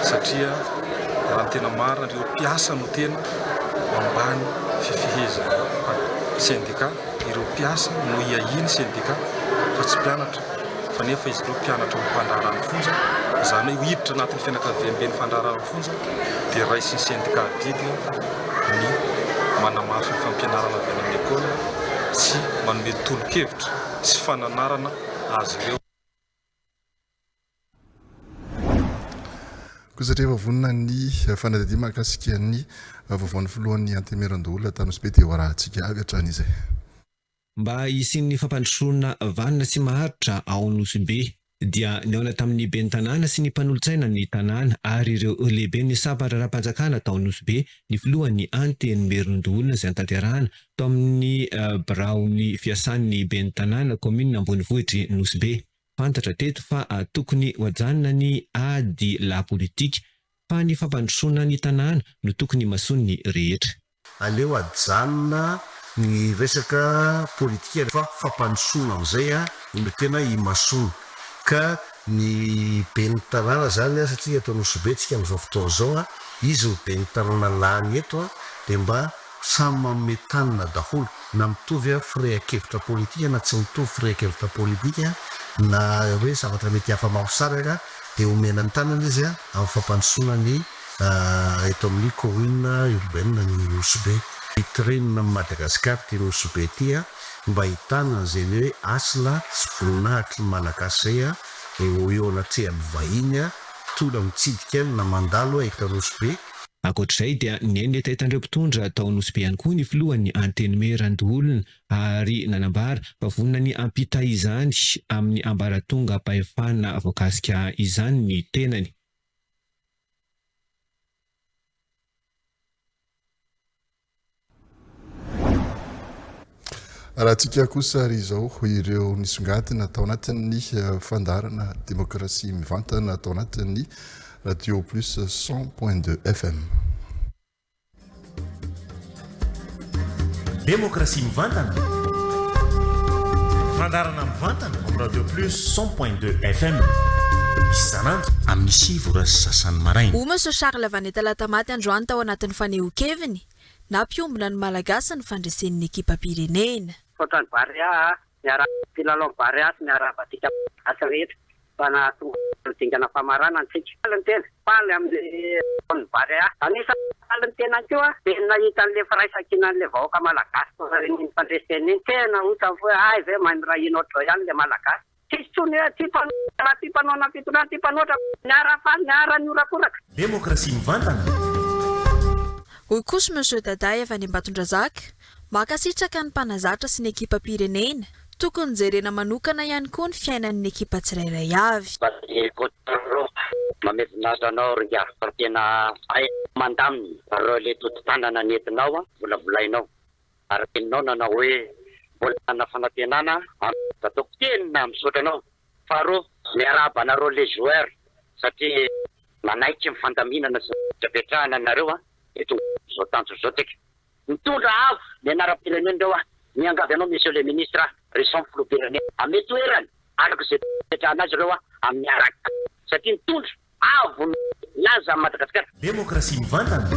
satria raha ny tena marina ireo mpiasa no tena ambany fifehezan'ny sendika, ireo mpiasa no iahian'ny sendika fa tsy mpianatra fa nefa izy ireo mpianatra ho mpandraharaha ny fonja, izany hoe hiditra anatin'ny fianakaviamben'ny fandraharahan'ny fonja dia raisin'ny sendika adidy ny manamafy ny fampianarana avy any amin'ny école sy manome tolo-kevitra sy fananarana azy ireo. Koa satria efa vonona ny fanadihadiana mahakasika ny vaovaon'ny filohan'ny Antenimierandoholona tany Nosy Be dia ho arahantsika avy hatrany izay. Mba hisian'ny fampandrosoana vanona sy maharitra ao Nosy Be dia nihaona tamin'ny ben'ny tanàna sy ny mpanolotsaina ny tanàna ary ireo lehiben'ny sampan-draharaham-panjakana tao Nosy Be ny filohan'ny Antenimierandoholona izay notanterahana tao amin'ny biraon'ny fiasan'ny ben'ny tanàna kaominina ambonivohitr'i Nosy Be. Fantatra teto fa tokony ho ajanona ny ady lahy politika fa ny fampandrosoana ny tanàna no tokony imasoan'ny rehetra. Aleo ajanona ny resaka politika fa fampandrosoana amin'izay no tena imasoana ka. Ny ben'ny tanàna izany satria eto Anosibe tsika amin'izao fotoana izao, izy no ben'ny tanàna lany eto dia mba samy manome tanana daholo na mitovy firehan-kevitra politika na tsy mitovy firehan-kevitra politika na hoe zavatra mety hafa mampisaraka dia omena ny tanana izy amin'ny fampandrosoana ny eto amin'ny commune urbaine ny Nosy Be. Vitrine an'i Madagascar ity Nosy Be ity mba ahitana an'izay ny hoe hasina sy voninahitry ny Malagasy izay eo eo anatrehan'ny vahiny tonga mitsidika na mandalo eto Nosy Be. Ankoatr'izay dia nihaino ny hetahetan'ireo mpitondra tao Nosy Be ihany koa ny filohan'ny Antenimierandoholona ary nanambara fa vonona ny hampita izany amin'ny ambaratongam-pahefana voakasika izany ny tenany. Arahantsika kosa ary izao ireo nisongadina tao anatin'ny fandaharana Demokrasia mivantana tao anatin'ny Radio Plus 100.2 FM. Demokrasia mivantana. Fandaharana mivantana amin'ny Radio Plus 100.2 FM. Isan'andro amin'ny 9 ora sy sasany maraina. Hoy Monsieur Charles Vanetalatamady androany tao anatin'ny fanehoan-keviny, nampiombona ny Malagasy ny fandresen'ny ekipam-pirenena. Misaotra ny Barea a! Miarahaba ny mpilalao ny Barea sy miarahaba antsika Malagasy rehetra fa nahatonga ny dingana famaranana antsika. Faly ny tena, faly amin'ny ataon'ny Barea. Anisan'ny faly ny tenany koa dia ny nahita an'ilay firaisankinan'ilay vahoaka Malagasy taorian'iny fandresena iny. Tena ohatran'ny hoe hay ve mahay miray hina ohatr'izao ihany ilay Malagasy. Tsisy intsony hoe aty mpanohitra na aty mpanohana ny fitondrana, aty mpanohitra. Niara-faly, niara-nihorakoraka. Demokrasia mivantana. Hoy kosa Monsieur Daday avy any Ambatondrazaka, Mankasitraka ny mpanazatra sy ny ekipam-pirenena. Tokony jerena manokana ihany koa ny fiainan'ny ekipa tsirairay avy. Mamehy voninahitra anao ry ngiahy fa tena hay mandamina reo le todi-tanana nentinao volavolainao ary teninao nanao hoe mbola manana fanantenana ataoko tena misaotra anao faharoa miarahaba anareo le joueur satria nanaiky ny fandaminana sy ny fipetrahana nareo dia tonga amzao tanjona zao tsika Mitondra avo ny anaram-pirenena ireo aho. Miangavy anao Monsieur le Ministre aho, raiso ny filoham-pirenena. Ame toerany araka izay tokony hametrahana azy ireo aho amin'ny araka satria mitondra avo ny laza an'i Madagasikara. Demokrasia mivantana.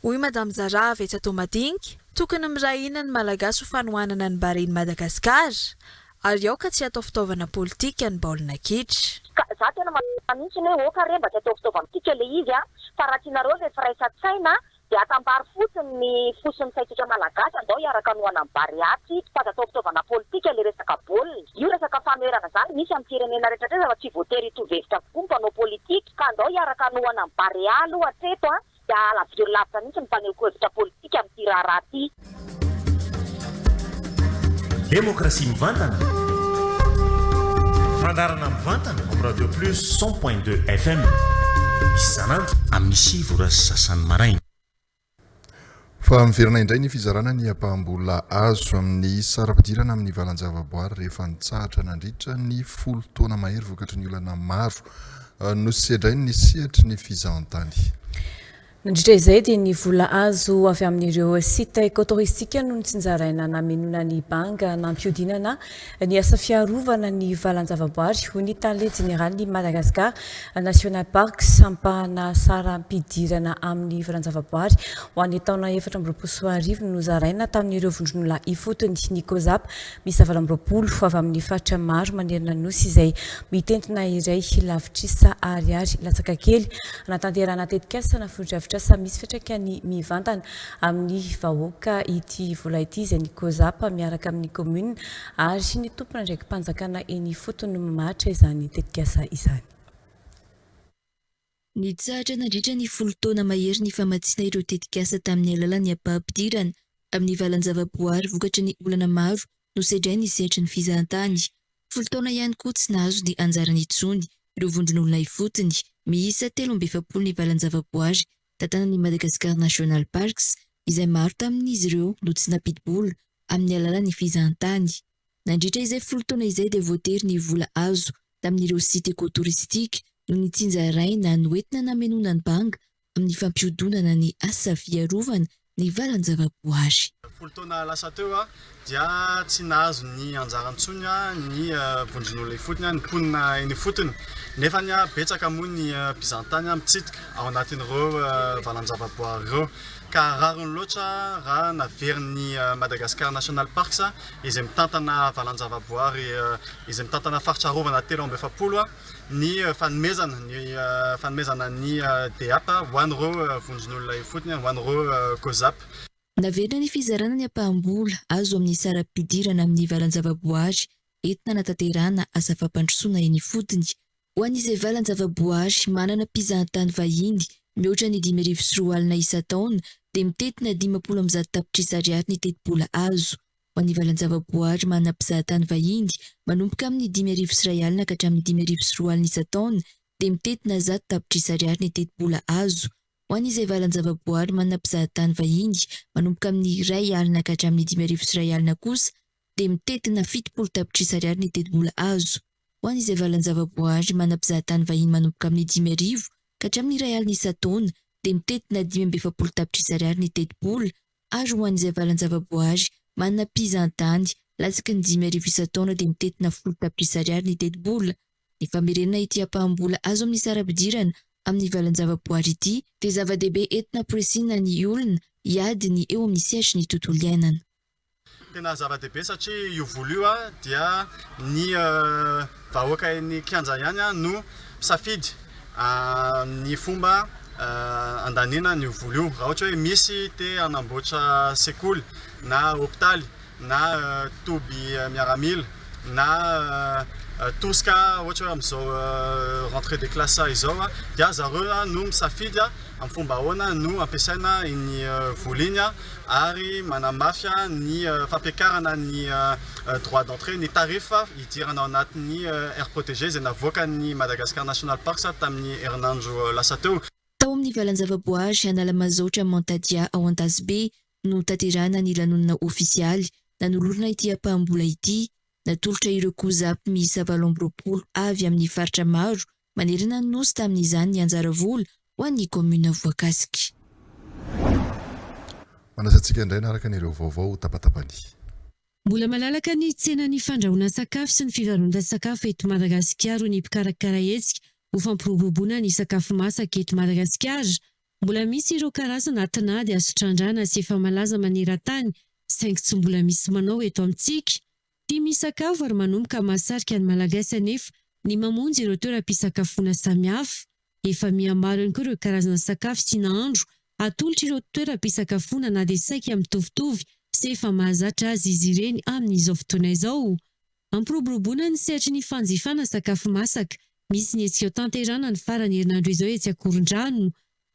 Hoy Madame Zara avy etsy Antohomadinika, tokony miray hina ny Malagasy ho fanohanana ny Barean'i Madagasikara, ary aoka tsy hatao fitaovana politika ny baolina kitra. Ka za tena manohana mihitsy ny hoe oka re mba tsy atao fitaovam-pika le izy a, fa raha tianareo le firaisan-tsaina Dia atambaro fotsiny ny fo sy ny saintsika Malagasy andao hiaraka hanohana ny Barea tsika fa aza atao fitaovana politika le resaka baolina. Io resaka fanoherana zany misy amin'ny firenena rehetra rehetra fa tsy voatery hitovy hevitra avokoa ny mpanao politika ka andao hiaraka hanohana ny Barea aloha hatreto a dia alaviro lavitra mihitsy ny mpaneho hevitra politika amin'ity raharaha ity. Demokrasia mivantana. Fandaharana mivantana amin'ny Radio Plus 100.2 FM. Isan'andro amin'ny 9 ora sy sasany maraina. Fa miverina indray ny fizarana ny ampaham-bola azo amin'ny saram-pidirana amin'ny valan-javaboary rehefa nitsahatra nandritra ny folo taona mahery vokatry ny olana maro nosedrain'ny sehatry ny fizahantany. Nandritra izay dia ny vola azo avy amin'ireo site écotouristique no notsinjaraina namenoana ny banga nampihodinana ny asa fiarovana ny valan-javaboary, hoy ny tale jeneralin'ny Madagascar National Parks. Ampahana saram-pidirana amin'ny valan-javaboary ho an'ny taona 2024 no nozaraina tamin'ireo vondron'olona ifotony, ny Cosap, Miisa 28 avy amin'ny faritra maro manerana ny Nosy izay mitentina iray lavitrisa ariary latsaka kely hanatanterahana tetikasa na fotodrafitrasa misy fiantraikany mivantana amin'ny vahoaka ity vola ity izay ny Cosap miaraka amin'ny kaominina ary ny tompon'andraiki-panjakana eny ifotony no mamaritra izany tetikasa izany. Nitsahatra nandritra ny folo taona mahery ny famatsiana ireo tetikasa tamin'ny alalan'ny ampaham-pidirana amin'ny valan-javaboary vokatry ny olana maro nosedrain'ny sehatry ny fizahantany. Folo taona ihany koa tsy nahazo ny anjarany intsony ireo vondron'olona ifotony. Miisa 43 ny valan-javaboary tantanan'ny Madagascar National Parks izay maro tamin'izy ireo no tsy nampidi-bola amin'ny alalan'ny fizahantany. Nandritra izay folo taona izay dia voatery ny vola azo tamin'ireo sites écotouristiques no nitsinjaraina noentina namenoana ny banga amin'ny fampihodonana ny asa fiarovana ny valan-javaboary. 50 taona lasa teo dia tsy nahazo ny anjarany intsony ny vondron'olona ifotony, ny mponina eny ifotony. Nefa betsaka moa ny mpizahantany mitsidika ao anatin'ireo valan-javaboary ireo. Ka rariny loatra raha naverin'ny Madagascar National Parks izay mitantana valan-javaboary izay mitantana faritra arovana 43 ny fanomezana ny fanomezana ny DAP ho an'ireo vondron'olona ifotony, ho an'ireo COSAP. Naverina ny fizarana ny ampaham-bola azo amin'ny saram-pidirana amin'ny valan-javaboary entina hanatanterahana asa fampandrosoana eny ifotony. Ho an'izay valan-javaboary manana mpizahantany vahiny mihoatra ny 2005 isan-taona dia mitentina 150 tapitrisa ariary ny tetibola azo. Ho an'ny valan-javaboary manana mpizahatany vahiny manomboka amin'ny 2005 ka hatramin'ny 2025 isan-taona dia mitentina 100 tapitrisa ariary ny tetibola azo. Ho an'izay valan-javaboary manana mpizahatany vahiny manomboka amin'ny 1000 ka hatramin'ny 2005 kosa dia mitentina 70 tapitrisa ariary ny tetibola azo. Ho an'izay valan-javaboary manana mpizahatany vahiny manomboka amin'ny 5000 ka hatramin'ny 1000 isan-taona dia mitentina 45 tapitrisa ariary ny tetibola ary ho an'izay valan-javaboary manana mpizahantany latsaky ny 5000 isan-taona dia mitentina 10 tapitrisa ariary ny tetibola. Ny famerenana ity ampaham-bola azo amin'ny saram-pidirana amin'ny valan-javaboary ity dia zava-dehibe entina hamporisihina ny olona hiady ny eo amin'ny sehatry ny tontolo iainana. Tena zava-dehibe satria io vola io dia ny vahoaka eny kianja ihany no misafidy ny fomba andaniana an'io vola io. Raha ohatra hoe misy te hanamboatra sekoly na hopitaly na toby miaramila na tosika ohatra hoe amin'izao rentrée des classes izao dia zareo no misafidy amin'ny fomba ahoana no ampiasaina iny vola iny ary manamafy ny fampiakarana ny droit d'entrée, ny tarif hidirana ao anatin'ny aire protégée izay navoakan'ny Madagascar National Parks tamin'ny herinandro lasa teo. Tao amin'ny valan-javaboary Analamazaotra Mantadia ao Andasibe no notanterahina ny lanonana ofisialy nanolorana ity ampaham-bola ity. Natolotra ireo Cosap miisa 28 avy amin'ny faritra maro manerana ny Nosy tamin'izany ny anjara vola ho an'ny kaominina voakasika. Manasa antsika indray hanaraka an'ireo vaovao tapatapany. Mbola malalaka ny tsenan'ny fandrahoana sakafo sy ny fivarotana sakafo eto Madagasikara hoy ny mpikarakara hetsika ho fampiroboroboana ny sakafo masaka eto Madagasikara. Mbola misy ireo karazana tinady azo trandrahana sy efa malaza maneran-tany saingy tsy mbola misy manao eto amintsika. Tia misakafo ary manomboka mahasarika ny Malagasy anefa ny mamonjy ireo toeram-pisakafoana samihafa. Efa miha-maro ihany koa ireo karazana sakafo sy nahandro atolotr'ireo toeram-pisakafoana na dia saika mitovitovy sy efa mahazatra aza izy ireny amin'izao fotoana izao. Ampiroboroboana ny sehatry ny fanjifana sakafo masaka. Misy ny hetsika hotanterahana ny faran'ny herinandro izao etsy Akorondrano.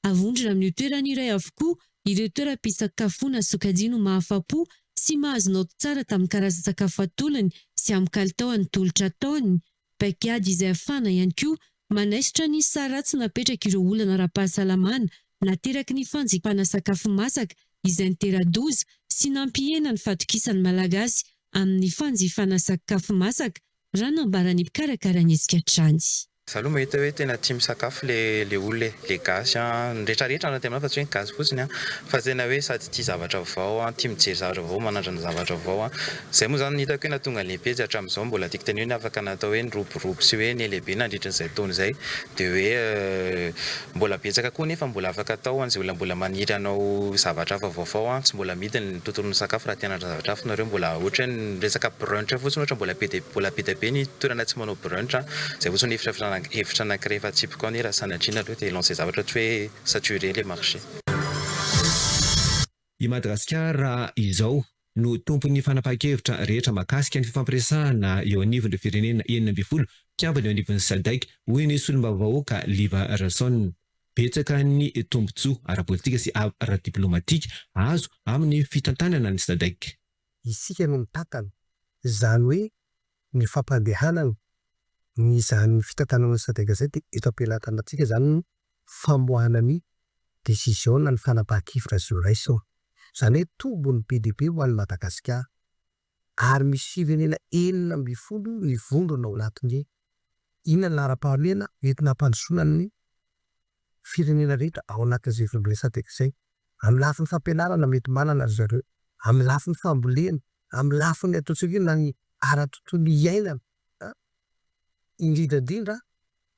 Avondrona amin'io toerana iray avokoa ireo toeram-pisakafoana sokajiana ho mahafa-po sy mahazo naoty tsara tamin'ny karazan-tsakafo atolony sy amin'ny kalitaon'ny tolotra ataony. Paikady izay ahafahana ihany koa manaisotra ny sary ratsy napetrak'ireo olana ara-pahasalamana nateraky ny fanjifana sakafo masaka izay nitera-doza sy nampihena ny fatokisan'ny Malagasy amin'ny fanjifana sakafo masaka, raha nambaran'ny mpikarakara ny hetsika hatrany. Za aloha mahita hoe tena tia misakafo le le olona e, le gasy an, ny rehetra rehetra anaty aminah fa tsy hoe ny gasy fotsiny an, fa tena hoe sady tia zavatra vaovao an, tia mijery zavatra vaovao, manandrana zavatra vaovao an, zay moa zany no hitako hoe nahatonga an'le pejy hatramin'izao mbola tiako tenenina hoe afaka natao hoe niroborobo sy hoe niha-lehibe nandritra an'izay taona izay, de hoe mbola betsaka koa nefa mbola afaka atao ho an'izay olona mbola maniry hanao zavatra hafa vaovao an, tsy mbola amidy ny tontolon'ny sakafo raha te hanandrana zavatra hafa nareo mbola ohatra hoe ny resaka brunch fotsiny ohatra mbola be dia mbola be dia be ny toerana tsy manao brunch an, izay fotsiny no hevitra hevitra anankiray efa atsipiko ao anie raha sanatria nareo te hi-lancer zavatra tsy hoe saturé le marché. I Madagasikara izao no tompon'ny fanapahan-kevitra rehetra mahakasika ny fifampiresahana eo anivon'ireo firenena 16 mpikambana eo anivon'ny Sadec, hoy ny solombavambahoaka Liva Rason. Betsaka ny tombontsoa ara-politika sy ara-diplomatika azo amin'ny fitantanana ny Sadec. Isika no mitantana, izany hoe ny fampandehanana ny izany fitantanana ny Sadec izay dia eto am-pelatanantsika izany ny famoahana ny décision na ny fanapahan-kevitra izay ho raisina. Izany hoe tombony be dia be ho an'i Madagasikara. Ary misy firenena 16 ny vondrona ao anatin'ny inona ny laharam-pahamehana entina hampandrosoana ny firenena rehetra ao anatin'izay vondrona Sadec izay. Amin'ny lafiny fampianarana mety manana ry zareo. amin'ny lafiny fambolena, amin'ny lafiny ataontsika hoe na ny ara-tontolo iainana, indrindra indrindra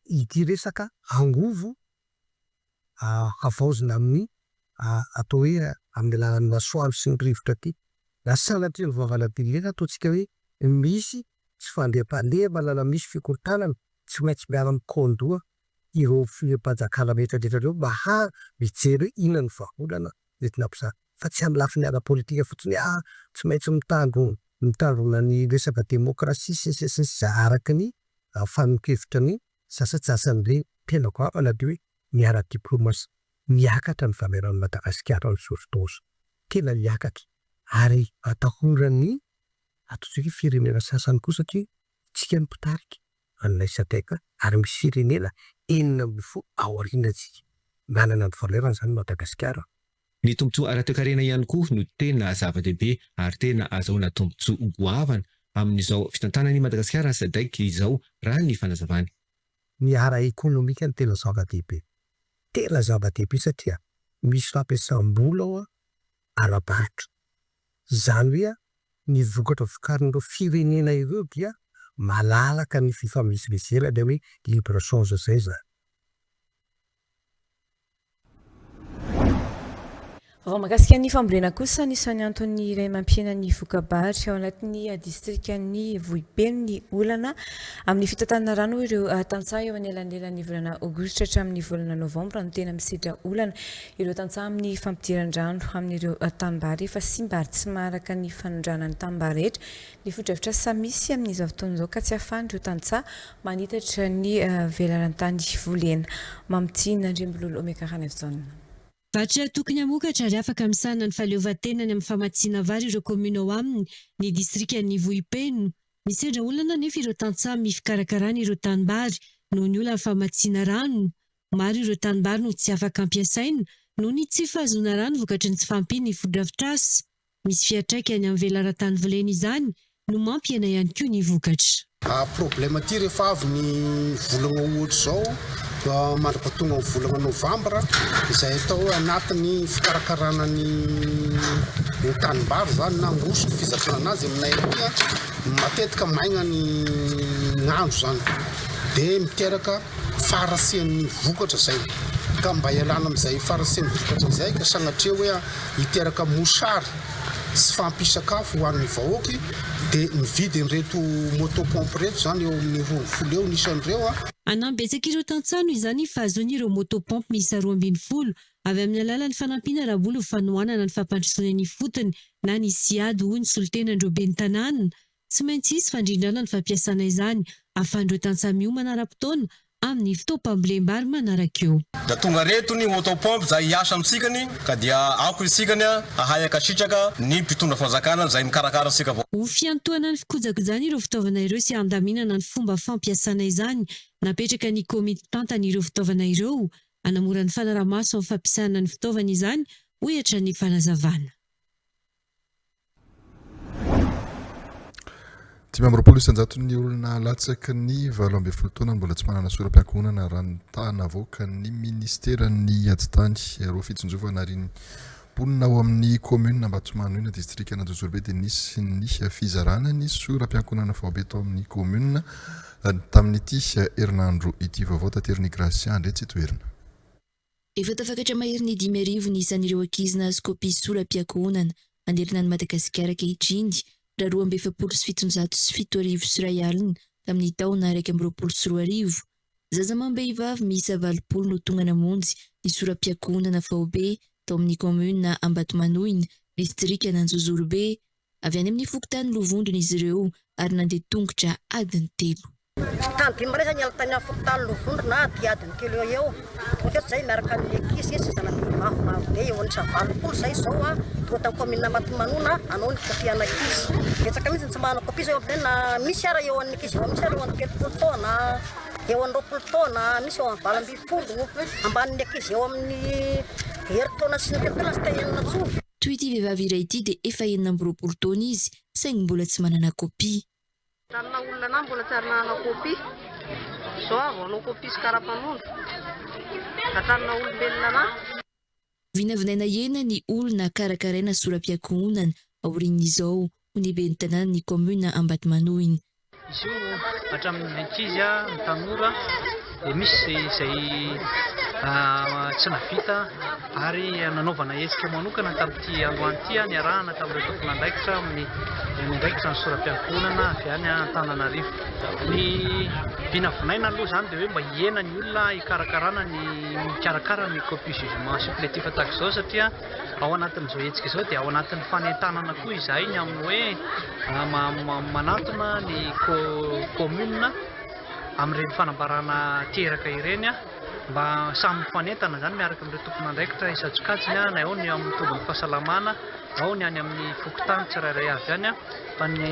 ity resaka angovo havaozina amin'ny atao hoe amin'ny alalan'ny masoandro sy ny rivotra ity. Na sanatria ny vavan'Abilena ataontsika hoe misy tsy fandriampahalemana na misy fikorontanana, tsy maintsy miara-mikaon-doha ireo filoham-panjakana rehetra rehetra ireo mba ha mijery hoe inona no vahaolana entina ampizaha fa tsy amin'ny lafiny ara-politika fotsiny hoe ah tsy maintsy mitandro mitandrona ny resaka demokrasia sy ny sisa sy ny sisa araka ny fanon-kevitra ny sasantsasany ireny. Tena goavana dia hoe ny ara-diplomasia. Miakatra ny valeran'i Madagasikara amin'izao fotoana izao. Tena miakatra ary atahoran'ny ataontsika hoe firenena sasany koa satria isika no mpitarika an'ilay Sadec ary misy firenena 16 ao aorianantsika. Manana ny valeur-ny izany Madagasikara. Ny tombontsoa ara-toekarena ihany koa no tena zava-dehibe ary tena azahoana tombontsoa goavana amin'izao fitantanan'i Madagasikara ny Sadec izao raha ny fanazavany. Ny ara-ekonomika no tena zava-dehibe. Tena zava-dehibe satria misy fampiasam-bola ao ara-barotra. Izany hoe ny vokatra vokarin'ireo firenena ireo dia malalaka ny fifamezivezena, ilay hoe libre échange izay izany. Vaovao mahakasika ny fambolena kosa, anisan'ny antony iray mampihena ny voka-bary ao anatin'ny distrikan'i Vohipeno ny olana amin'ny fitantanana rano ireo tantsaha eo anelanelan'ny volana aogositra hatramin'ny volana novambra no tena misedra olana ireo tantsaha amin'ny fampidiran-drano amin'ireo tanimbary efa simba ary tsy maharaka ny fanondrahana ny tanimbary rehetra ny fotodrafitrasa misy amin'izao fotoana izao ka tsy ahafahan'ireo tantsaha manitatra ny velaran-tany volena. Mamitiana Andriambololo Omega Ranaivojaona. Vatra tokony hamokatra ary afaka misahana ny fahaleovantenany amin'ny famatsiana vary ireo kaominina ao aminy ny distrikan'i Vohipeno. Misendra olana anefa ireo tantsaha amin'ny fikarakarana ireo tanimbary noho ny olan'ny famatsiana rano. Maro ireo tanimbary no tsy afaka ampiasaina noho ny tsy fahazoana rano vokatry ny tsy fahampian'ny fotodrafitrasa. Misy fiantraikany amin'ny velaran-tany volena izany no mampihena ihany koa ny vokatra. Problème aty rehefa avy ny volagna ohatr'izao mandra-pahatonga ny volagna novambra izay atao hoe anatin'ny fikarakarana ny ny tanimbary zany na angosy ny fizakana anazy aminay aty a, matetika maigna ny andro zany de miteraka faharasian'ny vokatra zay ka mba hialana amin'izay faharasian'ny vokatra izay ka sagnatria hoe hiteraka mosary sy fahampian-sakafo ho an'ny vahoaka dia mividy an'ireto moto pompe ireto izany eo amin'ny 12 eo ny isan'ireo a. Hanampy betsaka ireo tantsaha noho izany ny fahazoany ireo moto pompe miisa 12 avy amin'ny alalan'ny fanampiana ara-bola ho fanohanana ny fampandrosoana eny ifotony na ny Ciad hoy ny solontenan'ireo ben'ny tanàna. Tsy maintsy hisy fandrindrana ny fampiasana izany ahafahan'ireo tantsaha miomana ara-potoana amin'ny fotoam-pambolem-bary manaraka eo. Da tonga reto ny moto pompe zay hiasa amitsikany ka dia aoka itsikany hahay hankasitraka ny mpitondra fanjakana zay mikarakara antsika vao. Ho fiantohana ny fikojakojana ireo fitaovana ireo sy handaminana ny fomba fampiasana izany, napetraka ny komity mpitantana ireo fitaovana ireo. Hanamora ny fanaraha-maso amin'ny fampiasana ny fitaovana izany, hoy hatrany ny fanazavana. 25% olona latsaky ny 18 taona mbola tsy manana sora-piankohonana raha ny taha navoakan'ny minisiteran'ny Atitany. Roa fitsinjovana ary ny mponina ao amin'ny kaominina Ambatomanoina, distrikan'Anjozorobe dia nisy ny fizarana ny sora-piankohonana faobe tao amin'ny kaominina tamin'ity herinandro ity. Vaovao taterin'i Gracia Andriatsitoherina. Efa tafakatra maherin'ny 5000 ny isan'ireo ankizy nahazo kopia sola-piankohonana manerana an'i Madagasikara ankehitriny, raha 1742 tamin'ny taona 2021. Zaza amam-behivavy miisa 80 no tonga namonjy ny sola-piankohonana faobe tao amin'ny kaominina Ambatomanoina, distrikan'Anjozorobe. Avy any amin'ny fokontany Lovondrona izy ireo ary nandeha tongotra adiny telo. Tamin'ny dimy maraina niala tany amin'ny fokontany Lovondrona aty adiny telo eo eo. Tonga teto izahay miaraka amin'ny ankizy sy zana-behivavy maro be, eo amin'ny 80 izahay izao tonga tany kaominina Ambatomanoina hanao ny kopia an'ankizy. Betsaka mihitsy ny tsy manana kopia izao eo aminay na misy ara eo amin'ny ankizy eo misy ara eo amin'ny 30 taona, eo amin'ny 20 taona, misy eo amin'ny 18, ambanin'ny ankizy eo amin'ny herintaona sy ny telo taona tsy te hianina intsony. Toy ity vehivavy iray ity dia efa 26 taona izy saingy mbola tsy manana kopia. Tamina olona anah mbola tsy ary nanana kopia. Zao aho vao hanao kopia sy karapanondro. Hatraminà olombelona anah. Vinavinaina hena ny olona karakaraina sora-piankohonana aorian'izao, hoy ny ben'ny tanànan'ny kaominina Ambatomanoina. Izy io hatramin'ny ankizy, ny tanora dia misy izay tsy nahavita ary nanaovana hetsika manokana tamin'ity androany ity niarahana tamin'ireo tompon'andraikitra amin'ny miandraikitra ny sora-piankohonana avy any Antananarivo. Ny vinavinaina aloha izany dia hoe mba hihena ny olona hikarakarana ny mikarakara ny copie jugement supplétif tahaka izao satria Ao anatin'izao hetsika izao dia ao anatin'ny fanentanana koa izahay ny amin'ny hoe manantona ny commune amin'ireny fanambarana teraka ireny mba samy mifanentana izany miaraka amin'ireo tompon'andraikitra isan-tsokajiny na ao ny amin'ny tobin'ny fahasalamana, ao ny any amin'ny fokontany tsirairay avy any fa ny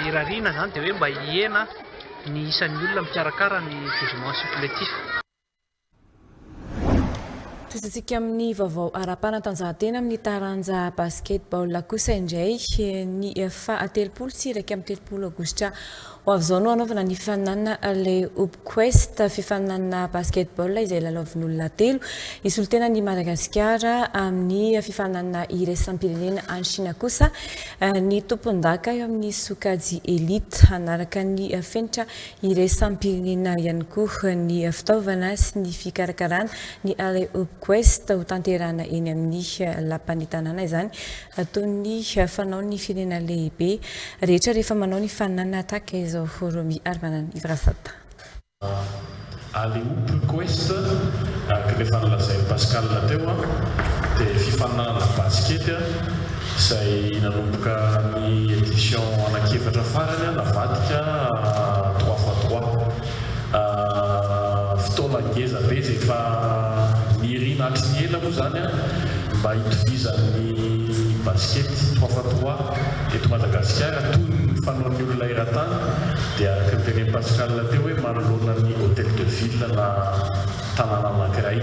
irariana izany dia hoe mba hihena ny isan'ny olona mikarakara ny jugement supplétif. Tohizintsika amin'ny vaovao ara-panatanjahantena amin'ny taranja basketball kosa indray ny faha 30 sy 31 aogositra ho avy izao no hanaovana ny fifaninanana Alley-Oop Quest, fifaninanana basketball izay lalaovin'olona telo hisolo tena an'i Madagasikara amin'ny fifaninanana iraisam-pirenena any Shina kosa ny tompondaka eo amin'ny sokajy Elite hanaraka ny fenitra Iraisam-pirenena ihany koa ny fitaovana sy ny fikarakarana ny Alley Oop Quest ho tanterahana eny amin'ny lapan'ny tanàna izany toy ny fanaon'ny firenena lehibe rehetra rehefa manao ny faninana tahaka izao Romy Armanana Ivrasata. Alley Oop Quest, araka ny efa nolazain'i Pascal teo, dia fifaninanana basikety izay nanomboka ny édition anankiefatra farany navadika trois fois trois. Fotoana ngeza be izay efa nirina hatry ny ela moa izany mba hitovizan'ny basikety trois fois trois eto Madagasikara toy ny fanaon'ny olona eran-tany dia araka ny tenenin'i Pascal teo hoe manoloana ny Hotel de ville na tanàna anankiray.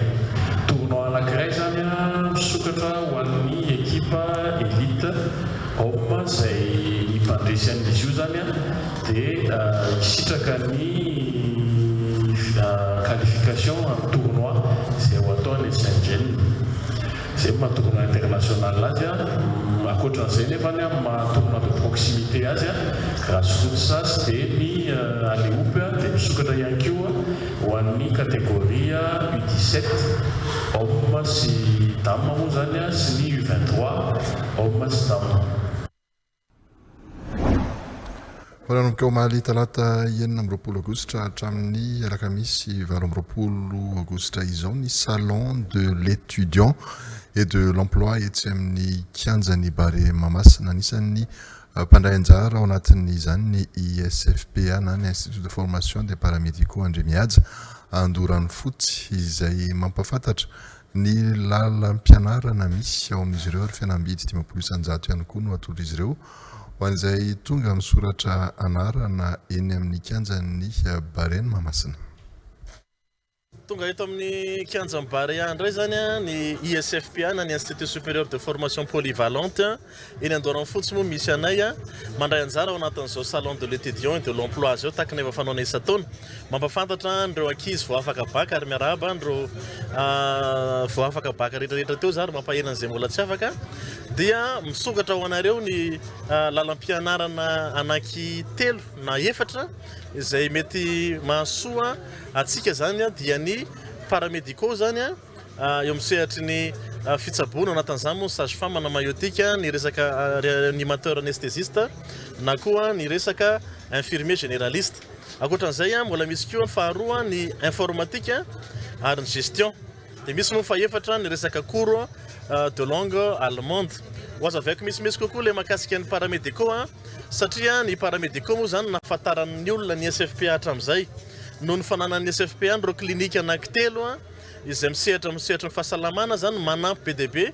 Tournoi anankiray izany misokatra ho an'ny ekipa Elite Homme izay ny mpandresy an'izy io izany dia hisitraka ny qualification amin'ny tournoi izay ho atao any Shenzhen. Izay no maha tournoi international azy. Ankoatran'izay nefa amin'ny maha tournoi de proximité azy, grassroots dia ny Alley-oop dia misokatra ihany koa. Ho an'ny catégorie U 17, homme sy dame moa izany sy ny U 23, homme sy dame. Fa nanomboka omaly talata 26 aogositra hatramin'ny alakamisy 28 aogositra izao ny Salon de l'étudiant et de l'emploi etsy amin'ny kianjan'ny Barea Mahamasina. Anisan'ny Mpandray anjara ao anatin'izany ny ISFPA na ny Institut de Formation des Paramédicaux Andriamihaja Andoranofotsy izay mampahafantatra ny lalam-pianarana misy ao amin'izy ireo ary fihenam-bidy 50% ihany koa no atolotr'izy ireo ho an'izay tonga misoratra anarana eny amin'ny kianjan'ny Barea Mahamasina. Tonga eto amin'ny kianjan'i Barea indray izany ny ISFPA na ny Institut Supérieur de Formation Polyvalente eny Andoharanofotsy moa misy anay mandray anjara ao anatin'izao Salon de l'étudiant et de l'emploi izao tahaka ny efa fanaonay isan-taona. Mampafantatra an'ireo ankizy vao afaka bac ary miarahaba an'ireo vao afaka bac rehetra rehetra teo za ary mampahery an'izay mbola tsy afaka dia misokatra ho anareo ny lalam-pianarana anaky telo na efatra izay mety mahasoa antsika izany dia ny paramédicaux izany eo amin'ny sehatry ny fitsaboana, ao anatin'izany moa ny sage femme na maïeutique, ny resaka réanimateur anesthésiste na koa ny resaka infirmier généraliste. Ankoatran'izay mbola misy koa ny faharoa ny informatique ary ny gestion. Dia misy moa ny fahefatra ny resaka cours de langue allemande. Ho azavaiko misimisy kokoa ilay mahakasika ny paramédicaux satria ny paramédicaux moa izany nahafantaran'ny olona ny SFPA hatramin'izay noho ny fananan'ny SFPA an'ireo clinique anankitelo izay misehatra amin'ny sehatry ny fahasalamana izany manampy be dia be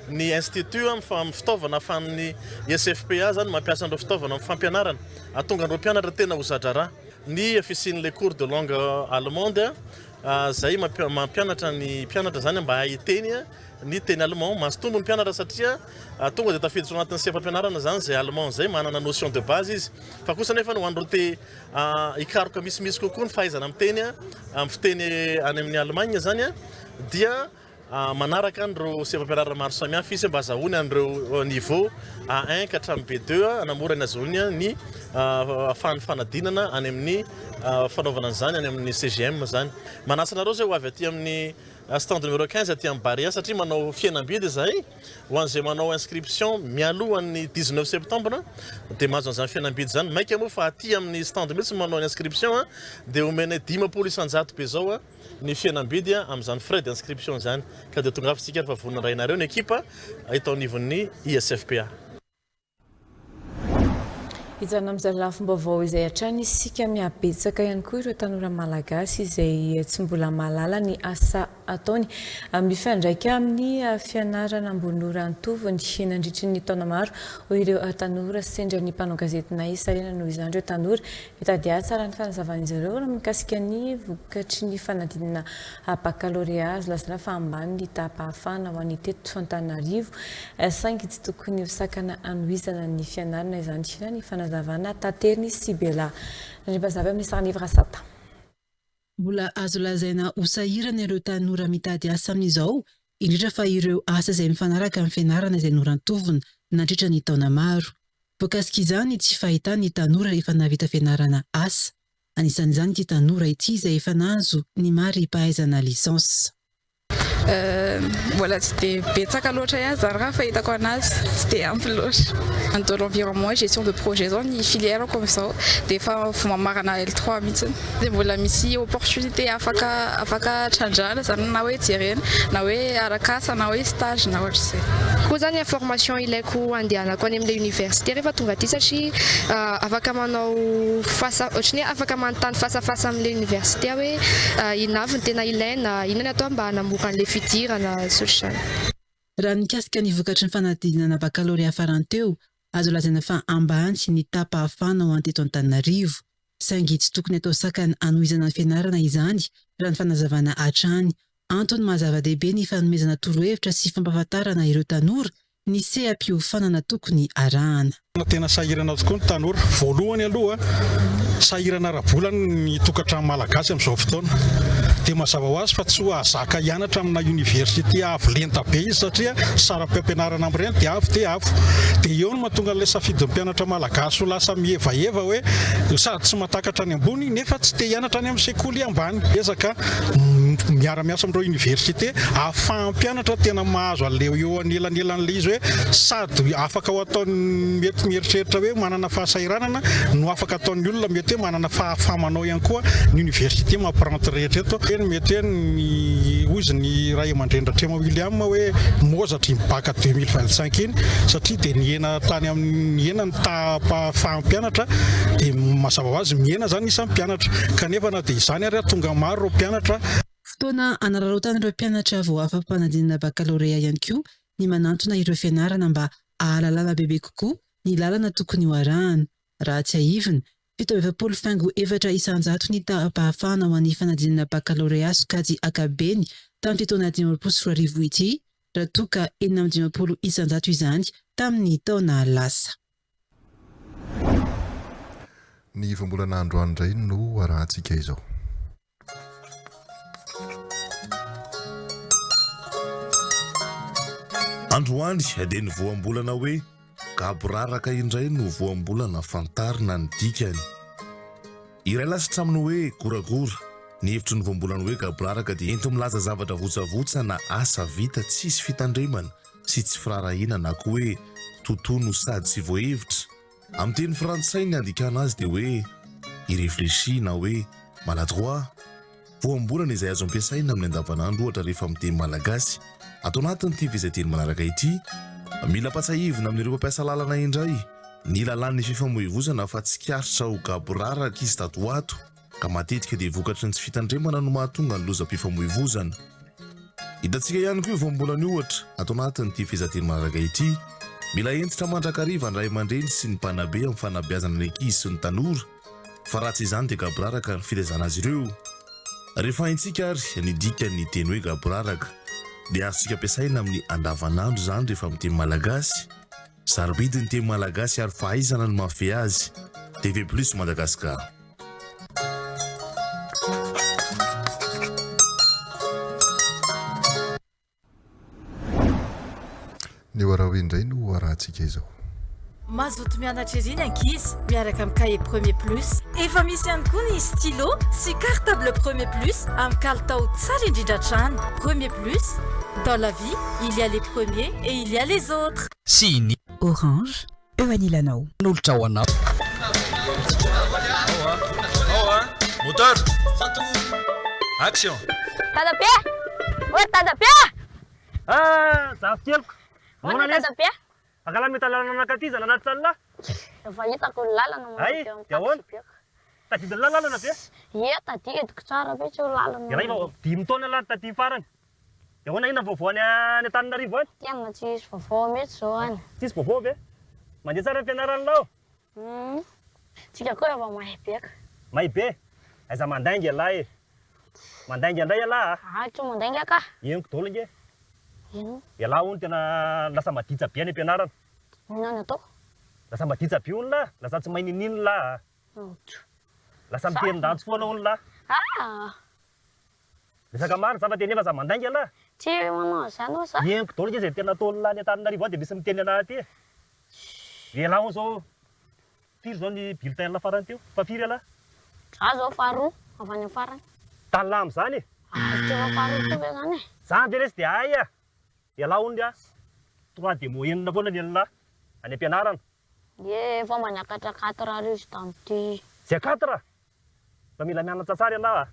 ny institut amin'ny fitaovana ahafahan'ny SFPA izany mampiasa an'ireo fitaovana amin'ny fampianarana hahatonga an'ireo mpianatra tena ho za-draharaha ny fisian'ilay cours de langue allemande izay mampianatra ny mpianatra izany mba hahay hiteny ny teny allemand. Mahazo tombony ny mpianatra satria tonga dia tafiditra ao anatin'ny seha-pampianarana izany izay allemand izay, manana notion de base izy. Fa kosa anefa ho an'ireo te hikaroka misimisy kokoa ny fahaizana miteny amin'ny fiteny any amin'ny Allemagne izany dia. Manaraka an'ireo seha-pampianarana maro samihafa izy mba azahoany an'ireo niveau A1 ka hatramin'ny B2 hanamora ny azahoany ny ahafahan'ny fanadinana any amin'ny fanaovana an'izany any amin'ny CGM izany. Manasa anareo izay ho avy aty amin'ny stand numéro 15 aty amin'ny Barea satria manao fihenam-bidy izahay ho an'izay manao inscription mialohan'ny 19 septembre dia mahazo an'izany fihenam-bidy izany. Maika moa fa aty amin'ny stand mihitsy no manao ny inscription dia omenay 50% be izao. ny fihenam-bidy amin'izany frais d'inscription izany ka dia tongava isika ary fa vonona handray anareo ny ekipa eto anivon'ny ISFPA. Hijanona amin'izay lafim-baovao izay hatrany isika, mihabetsaka ihany koa ireo tanora malagasy izay tsy mbola mahalala ny asa ataony mifandraika amin'ny fianarana ambony norantoviny nandritry ny taona maro, hoy ireo tanora sendra ny mpanao gazetinay sahirana noho izany ireo tanora Mitady asa raha ny fanazavan'izy ireo raha mikasika ny vokatry ny fanadinana bakalorea azo lazaina fa ambany ny taham-pahafahana ho an'ny teto Antananarivo saingy tsy tokony ho sakana hanohizana ny fianarana izany raha ny fanazavana taterin'i Sibela Randriambazavy amin'ny sarin'i Rasata. Mbola azo lazaina ho sahirana ireo tanora mitady asa amin'izao, indrindra fa ireo asa izay mifanaraka amin'ny fianarana izay norantovina nandritra ny taona maro. Voakasik'izany ny tsy fahitan'ny tanora efa nahavita fianarana asa. Anisan'izany ity tanora ity izay efa nahazo ny mari-pahaizana licence. Mbola tsy dia betsaka loatra ihany izany raha ny fahitako anazy, tsy dia ampy loatra. De l'environnement et gestion de projet izao ny filière-ko amin'izao dia efa vao mamarana L3 mihitsy. Dia mbola misy opportunité afaka afaka trandrahana izany na hoe jerena na hoe arak'asa na hoe stage na ohatr'izay. Koa izany information ilaiko handehanako any amin'ilay université rehefa tonga aty satria afaka manao face à ohatran'ny hoe afaka manontany face à face amin'ilay université aho hoe inona avy no tena ilaina, inona ny atao mba hanamora an'ilay fidirana sy ohatr'izany. Raha ny mikasika ny vokatry ny fanadinana bakalorea farany teo, azo lazaina fa ambany ny taham-pahafahana ho an'ny teto Antananarivo. Saingy tsy tokony atao sakana hanohizana ny fianarana izany, raha ny fanazavana hatrany. Antony maha zava-dehibe ny fanomezana torohevitra sy fampahafantarana ireo tanora ny seha-piofanana tokony arahana. Tena sahirana tokoa ny tanora. Voalohany aloha, sahirana ara-bola ny tokantrano malagasy amin'izao fotoana. Dia mazava ho azy fa tsy ho hahazaka hianatra amina université avo lenta be izy satria saram-pampianarana amin'ireny dia avo dia avo. Dia eo no mahatonga an'ilay safidin'ny mpianatra malagasy ho lasa mihevaheva hoe sady tsy mahatakatra any ambony nefa tsy te hianatra any amin'ny sekoly ambany. Ezaka miara-miasa amin'ireo université ahafahan'ny mpianatra tena mahazo an'ilay eo anelanelan'ilay izy hoe sady afaka ho ataon'ny mety mieritreritra hoe manana fahasahiranana no afaka ataon'ny olona mety hoe manana fahafaha-manao ihany koa ny université mampiranty rehetra eto. Eny mety hoe ny hozy ny ray aman-dreny Ratrema William hoe mozatra iny bac 2025 iny satria dia nihena tany amin'ny nihena ny taham-pahafahan'ny mpianatra dia mazava ho azy mihena izany ny isan'ny mpianatra kanefa na dia izany ary tonga maro ireo mpianatra Fotoana hanararaotan'ireo mpianatra vao afa-panadinana bakalorea ihany koa ny manantona ireo fianarana mba hahalalana bebe kokoa ny lalana tokony ho arahana. Raha tsiahivina, 47 faingo efatra isanjato ny taham-pahafahana ho an'ny fanadinana bakalorea sokajy ankapobeny tamin'ity taona 2025 ity, raha toa ka 56 isanjato izany tamin'ny taona lasa. Ny voambolana androany indray no arahantsika izao. Androany dia ny voambolana hoe gaboraraka indray no voambolana fantarina ny dikany. Iray lasitra amin'ny hoe goragora. Ny hevitry ny voambolana hoe gaboraraka dia enti-milaza zavatra votsavotsa na asa vita tsisy fitandremana sy tsy firaharahiana na koa hoe kitoatoa no sady tsy voahevitra. Amin'ny teny frantsay ny andikana azy dia hoe irréfléchi na hoe maladroit. Voambolana izay azo ampiasaina amin'ny andavanandro ohatra rehefa miteny malagasy. Ato anatin'ity fehezanteny manaraka ity, mila ampatsahivina amin'ireo mpampiasa lalana indray ny lalàn'ny fifamoivozana fa tsikaritra ho gaboraraka izy tato ho ato. ka matetika dia vokatry ny tsy fitandremana no mahatonga ny lozam-pifamoivozana. Hitantsika ihany koa io voambolana io ohatra ato anatin'ity fehezanteny manaraka ity, Mila hentitra mandrakariva ny ray aman-dreny sy ny mpanabe amin'ny fanabeazana ny ankizy sy ny tanora, fa raha tsy izany dia gaboraraka ny filazana azy ireo. Rehefa haintsika ary ny dikan'ny teny hoe gaboraraka, dia azontsika ampiasaina amin'ny andavanandro izany rehefa miteny malagasy. Sarobidy ny teny malagasy ary fahaizana no mahafehy azy. TV Plus Madagascar. Ny Hoaraho indray no ho arahantsika izao. Mazoto mianatra ery ny ankizy miaraka amin'ny cahier Premier Plus. Efa misy ihany koa ny stylo sy cartable Premier Plus amin'ny kalitao tsara indrindra hatrany. Premier Plus, dans la vie, il y a les premiers et il y a les autres. Sy ny. Orange, eo anilanao. Nolotra ho anao. Ao a! Moteur! Action! Dadabe! Ô dadabe! Ah! Zafikeliko! Ahoana dadabe? Angaha mety lalana nankaty iza nanaty lalina? Efa hitako ny lalana Hay, manao teo dia ahoana? amin'ny taxi-be. Tadidin'ny lalana ve? Ie, tadidiko tsara mihitsy io lalana Dia raha io. dimy taona lany taty farany. Dia ahoana inona vaovao any any Antananarivo any? Tena tsy hisy vaovao mihitsy izao any. Tsisy vaovao ve? Mandeha tsara ny fianaran'lah ao? Hum, tsika koa efa mahay be ka. Mahay be? Aiza mandainga ialahy e. Mandainga indray ialahy a. Ah, tsy mandainga ka. Henoko daholo ange. Inona? Ialahy hono tena lasa maditsa be any am-pianarana. Inona no ataoko? Lasa maditsa be hono lah, lasa tsy mahay niniana lah a. Lasa mitenin-dratsy foana hono lah. Ah! Resaka marina za fa tena efa za mandainga lah. Tsy manao an'izany ho'a za. Henoko daholo ange izay tena ataon'lah any Antananarivo any dia misy miteny anah aty e. Ialahy hono zao firy zao ny bulletin lah farany teo? Fa firy ialahy? Za zao faharoa avy any am-farany. Tany amin'izany e? Azo tsy efa faharoa koa ve zany e? Zany ve lesy dia hay a! Ialahy hono ry trois de moyenne foana ny an'lah any am-pianarana. Ie, efa mba niakatra quatre ary izy tamin'ity. Zay quatre? Mba mila mianatra tsara ialahy a!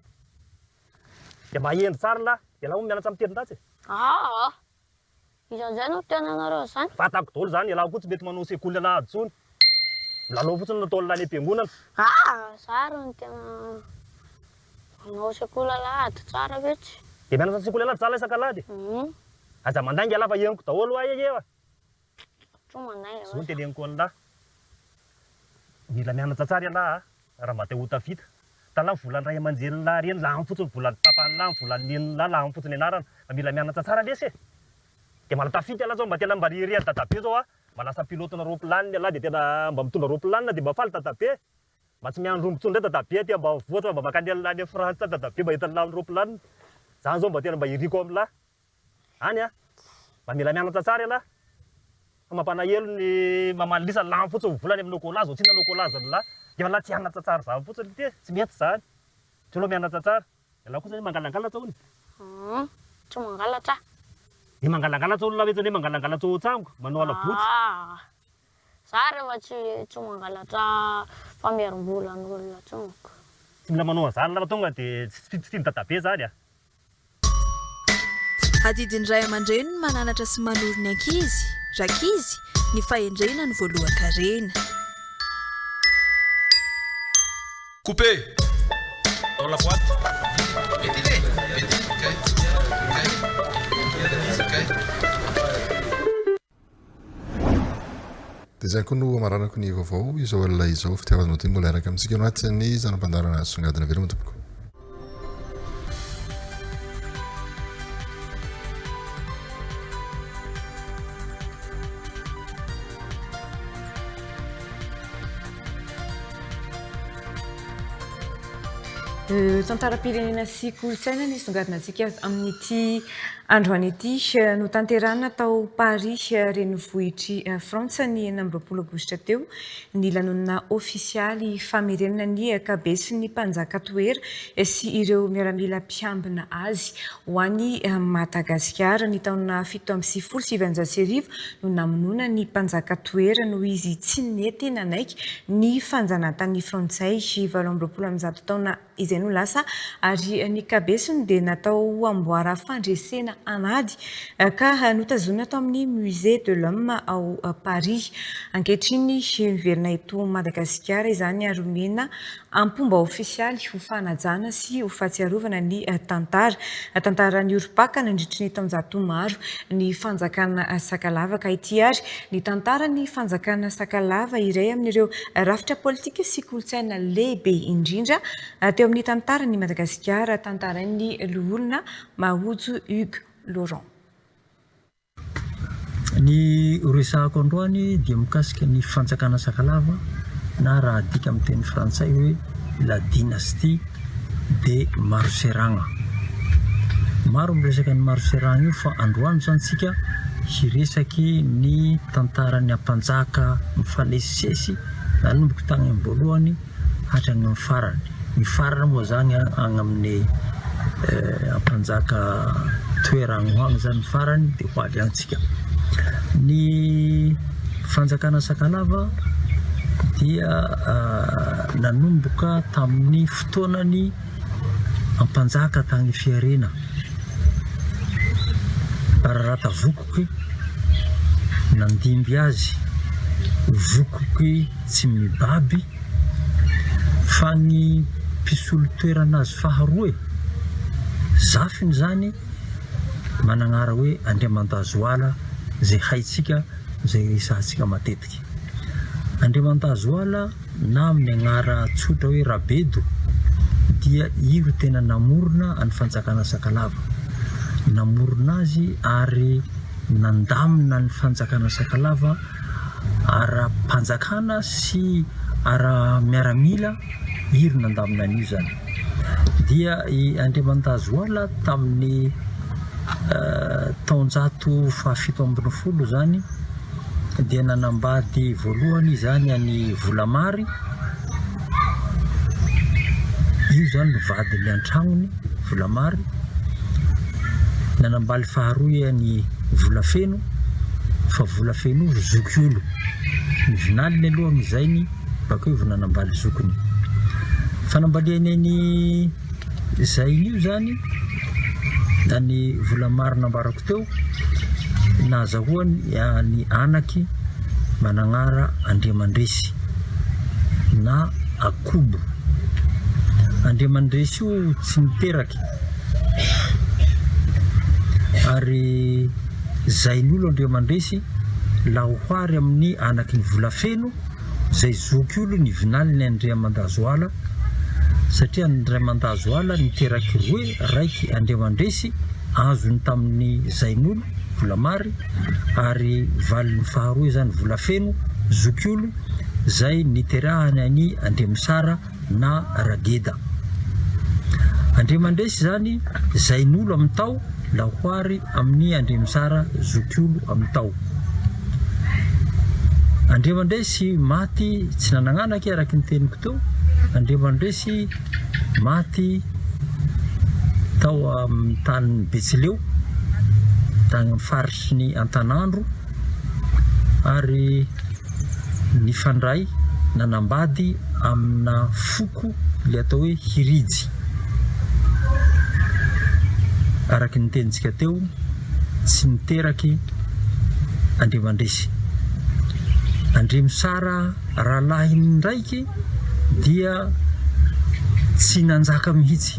Dia mba hendry tsara ialahy, ialahy hono mianatra mitenin-dratsy e! Aa! Iza indray no miteny anareo izany? Fantako daholo izany, ialahy koa tsy mety manao sekoly alahady intsony. Milalao fotsiny no ataon'lah any am-piangonana. Aa! Za ary no tena manao sekoly alahady tsara mihitsy. Dia mianatra sekoly alahady za lahy isak'alahady e! Aza mandainga ialahy fa henoko daholo hoa e e! Tsy mandainga Zao no teneniko an'lah, mila mianatra tsara ialahy a, raha mba te ho tafita. Hitan'lah ny volan'ny ray aman-drenin'lah ireny, lany fotsiny volan'ny papan'lah, ny volan'ny nenin'lah, lany fotsiny ianarana. Fa mila mianatra tsara lesy e! Dia mba tafita ialahy zao, mba tena mba reharehan'i dadabe zao a, mba lasa pilote-na roplanina ialahy dia tena mba mitondra roplanina dia mba faly dadabe. Mba tsy miandry omby intsony indray dadabe aty ambanivohitra fa mba mankany an'lah any Frantsa dadabe mba entin'lah amin'ny roplanina. Zany zao mba tena mba iriko amin'lah. Any a! Mba mila mianatra tsara ialahy fa mampanahelo ny mamaly lisa lany fotsiny ny vola any amin'ny Nocolas zao tsy inona Nocolas ny lahy nefa lahy tsy hianatra tsara zany fotsiny ity e! Tsy mety zany! Tsy aleo mianatra tsara! Ialahy kosa anie mangalangalatra hono e! Hum, tsy mangalatra aho. Ny mangalangalatra hono lahy hoe tsy hoe mangalangalatra ao an-tsango, manao hala-botsy. Ah! Za rehefa tsy tsy mangalatra famerim-bolan'olona intsony ko. Tsy mila manao an'izany lahy fa tonga dia tsy tsy tian'i dadabe zany a! Adidin'ny ray aman-dreny ny mananatra sy manoro ny ankizy, rankizy, ny fahendrena no voalohan-karena. Couper dans la boite. Dia izany koa no hamaranako ny vaovao izao alina izao. Fitiavana no mbola hiaraka amintsika ao anatin'ny zana-pandaharana songadina. Veloma tompoko. Tantaram-pirenena sy kolontsaina ny songadinantsika amin'ity androany ity. Notanterahina tao Paris, renivohitr'i Frantsa, ny 26 aogositra teo, ny lanonana ofisialy famerenana ny kabesin'ny mpanjaka Toera sy ireo miaramila mpiambina azy ho any Madagasikara. Ny taona 1997 no namonoana ny mpanjaka Toera noho izy tsy nety nanaiky ny fanjanahantany frantsay 128 taona izay no lasa ary ny kabesony dia natao ho amboara fandresena an'ady ka notazonina tao amin'ny Musée de l'Homme ao Paris. Ankehitriny miverina eto Madagasikara izany ary omena am-pomba ofisialy ho fanajana sy ho fahatsiarovana ny tantara. Tantara niorim-paka nandritry ny taonjato maro ny fanjakana Sakalava ka ity ary ny tantaran'ny fanjakana Sakalava, iray amin'ireo rafitra politika sy kolontsaina lehibe indrindra teo amin'ny tantaran'i Madagasikara, tantarain'ny loholona Mahojo Hugues Laurent. Ny horesahako androany dia mikasika ny fanjakana Sakalava na raha adika amin'ny teny frantsay hoe la dynastie de Maroseragna. Maro miresaka ny Maroseragna io fa androany izany tsika. hiresaky ny tantaran'ny Ampanjaka mifanesisesy nanomboka tagny am-boalohany hatrany amin'ny farany. Ny farany moa zany agny amin'ny Ampanjaka toera agny ho agny zany ny farany dia ho avy agny tsika. Ny fanjakana Sakalava dia nanomboka tamin'ny fotoanan'ny Ampanjaka tagny Fiharena, Bararata Vokoky nandimby azy ho Vokoky tsy mibaby fa ny mpisolo toerana azy faharoa e, zafiny izany managnara hoe Andriamandazoala izay haintsika izay resahantsika matetika. Andriamandazoala na amin'ny agnara tsotra hoe Rabedo dia io tena namorona an'ny fanjakana Sakalava. Namorona azy ary nandamina ny fanjakana Sakalava ara-panjakana sy ara-miaramila iry nandamina an'io izany. Dia i Andriamandazoala tamin'ny taonjato fahafito ambin'ny folo izany dia nanambady voalohany izany an'i Volamary, io izany no vadiny an-tragnony, Volamary, nanambaly faharoa an'i Volafeno, fa Volafeno io zokiolo, ny vinaliny aloha ny zainy bakeo vao nanambaly zokiny. Fanambaliany an'i zainy io izany na ny Volamary nambarako teo, nahazahoany ny anaky managnara Andriamandresy na Akobo. Andriamandresy io tsy niteraky ary zain'olo Andriamandresy laha ohary amin'ny anaky ny Volafeno izay zokiolo ny vinaliny Andriamandazoala satria Andriamandazoala niteraky roe raiky Andriamandresy azony tamin'ny zain'olo, Volamary, ary valiny faharoa izany Volafeno, zokiolo, izay niterahany an'i Andriamisara na Rageda. Andriamandresy izany zain'olo amin'ny tao, lahoary amin'i Andriamisara zokiolo amin'ny tao. Andriamandresy maty tsy nanagnanaky araky ny teniko teo, Andriamandresy maty tao amin'ny tanin'ny Betsileo, tany amin'ny faritry ny Antanandro ary nifandray nanambady amina foko ilay atao hoe Hirijy. Araka ny tenintsika teo, tsy niteraky Andriamandresy. Andriamisara rahalahiny ndraiky dia tsy nanjaka mihitsy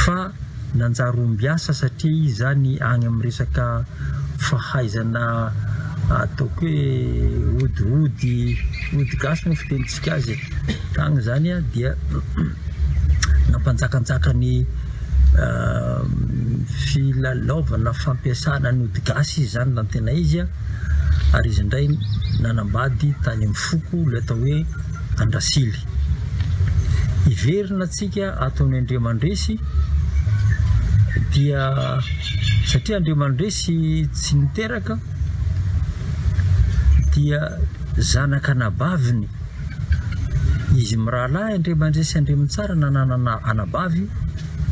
fa nanjary ombiasa satria izy zany any amin'ny resaka fahaizana ataoko hoe ody ody ody gasy moa fitenintsika azy e, tagny zany dia nampanjakanjaka ny filalaovana fampiasana ny ody gasy izy zany raha ny tena izy ary izy indray nanambady tany amin'ny foko ilay atao hoe Andrasily. Hiverina tsika ato amin'ny Andriamandresy dia satria Andriamandresy tsy niteraka dia zanak'anabaviny izy mirahalahy Andriamandresy Andriamantsara nanana anabavy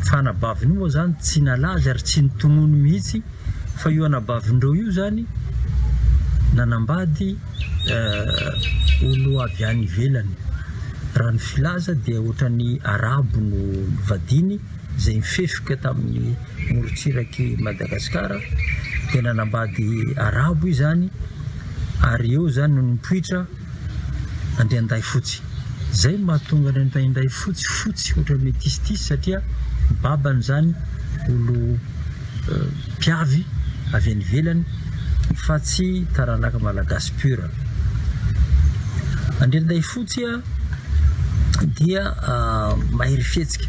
fa anabaviny io moa zany tsy nalaza ary tsy nitonony mihitsy Fa io anabavindreo io zany nanambady olo avy any ivelany. Raha ny filaza dia ohatran'ny arabo no vadiny izay nifefika tamin'ny morontsirak'i Madagasikara dia nanambady arabo izy zany ary eo zany no nipoitra Andriandahifotsy. Zay no mahatonga ny Andriandahifotsy fotsy ohatran'ny metisitysy satria babany zany olo mpiavy avy any ivelany fa tsy taranaka malagasy pur. Andriandahifotsy dia mahery fihetsika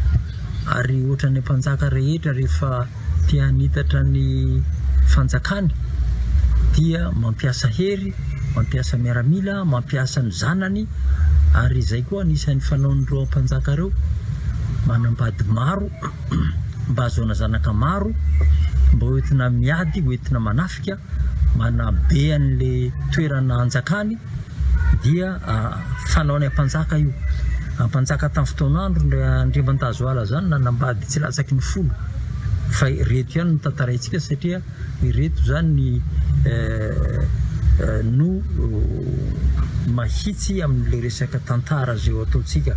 ary ohatran'ny mpanjaka rehetra rehefa te hanitatra ny fanjakany dia mampiasa hery, mampiasa miaramila, mampiasa ny zanany ary izay koa anisan'ny fanaon'ireo mpanjaka ireo, manambady maro. mba ahazoana zanaka maro mba hoentina miady, hoentina manafika, manabe an'le toerana anjakany dia fanaon'ny ampanjaka io. Ampanjaka tamin'ny fotoan'andro ndry Andriamantazoala zany nanambady tsy latsaky ny folo fa ireto ihany no tantaraintsika satria ireto zany ny no mahitsy amin'le resaka tantara zay ho ataontsika.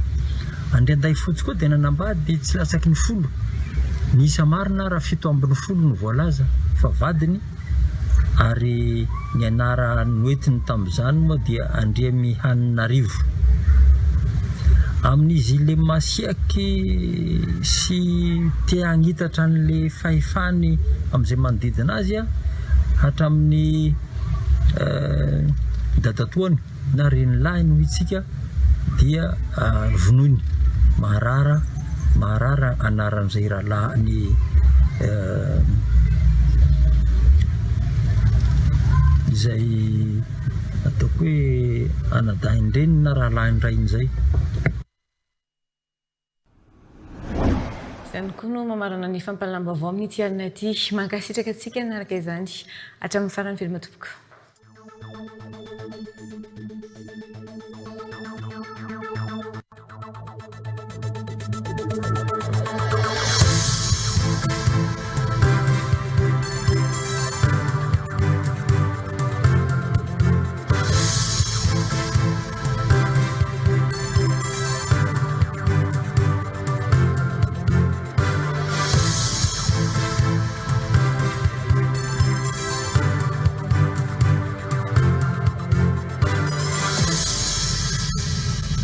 Andriandahifotsy koa dia nanambady tsy latsaky ny folo, ny isa marina raha 17 no voalaza fa vadiny ary ny anara noentiny tamin'izany moa dia Andriamihaninarivo. Amin'izy le masiaky sy te hagnitatra an'le fahefany amin'izay manodidina azy hatramin'ny dadatoany, na renilahiny hoy tsika dia vonoiny maharara maharara anaran'izay rahalahiny izay ataoko hoe anadahin-dreniny na rahalahin-drainy izay. Izany koa no mamarana ny fampahalalam-baovao amin'ity alina ity. Mankasitraka antsika nanaraka izany hatramin'ny farany. Veloma tompoko.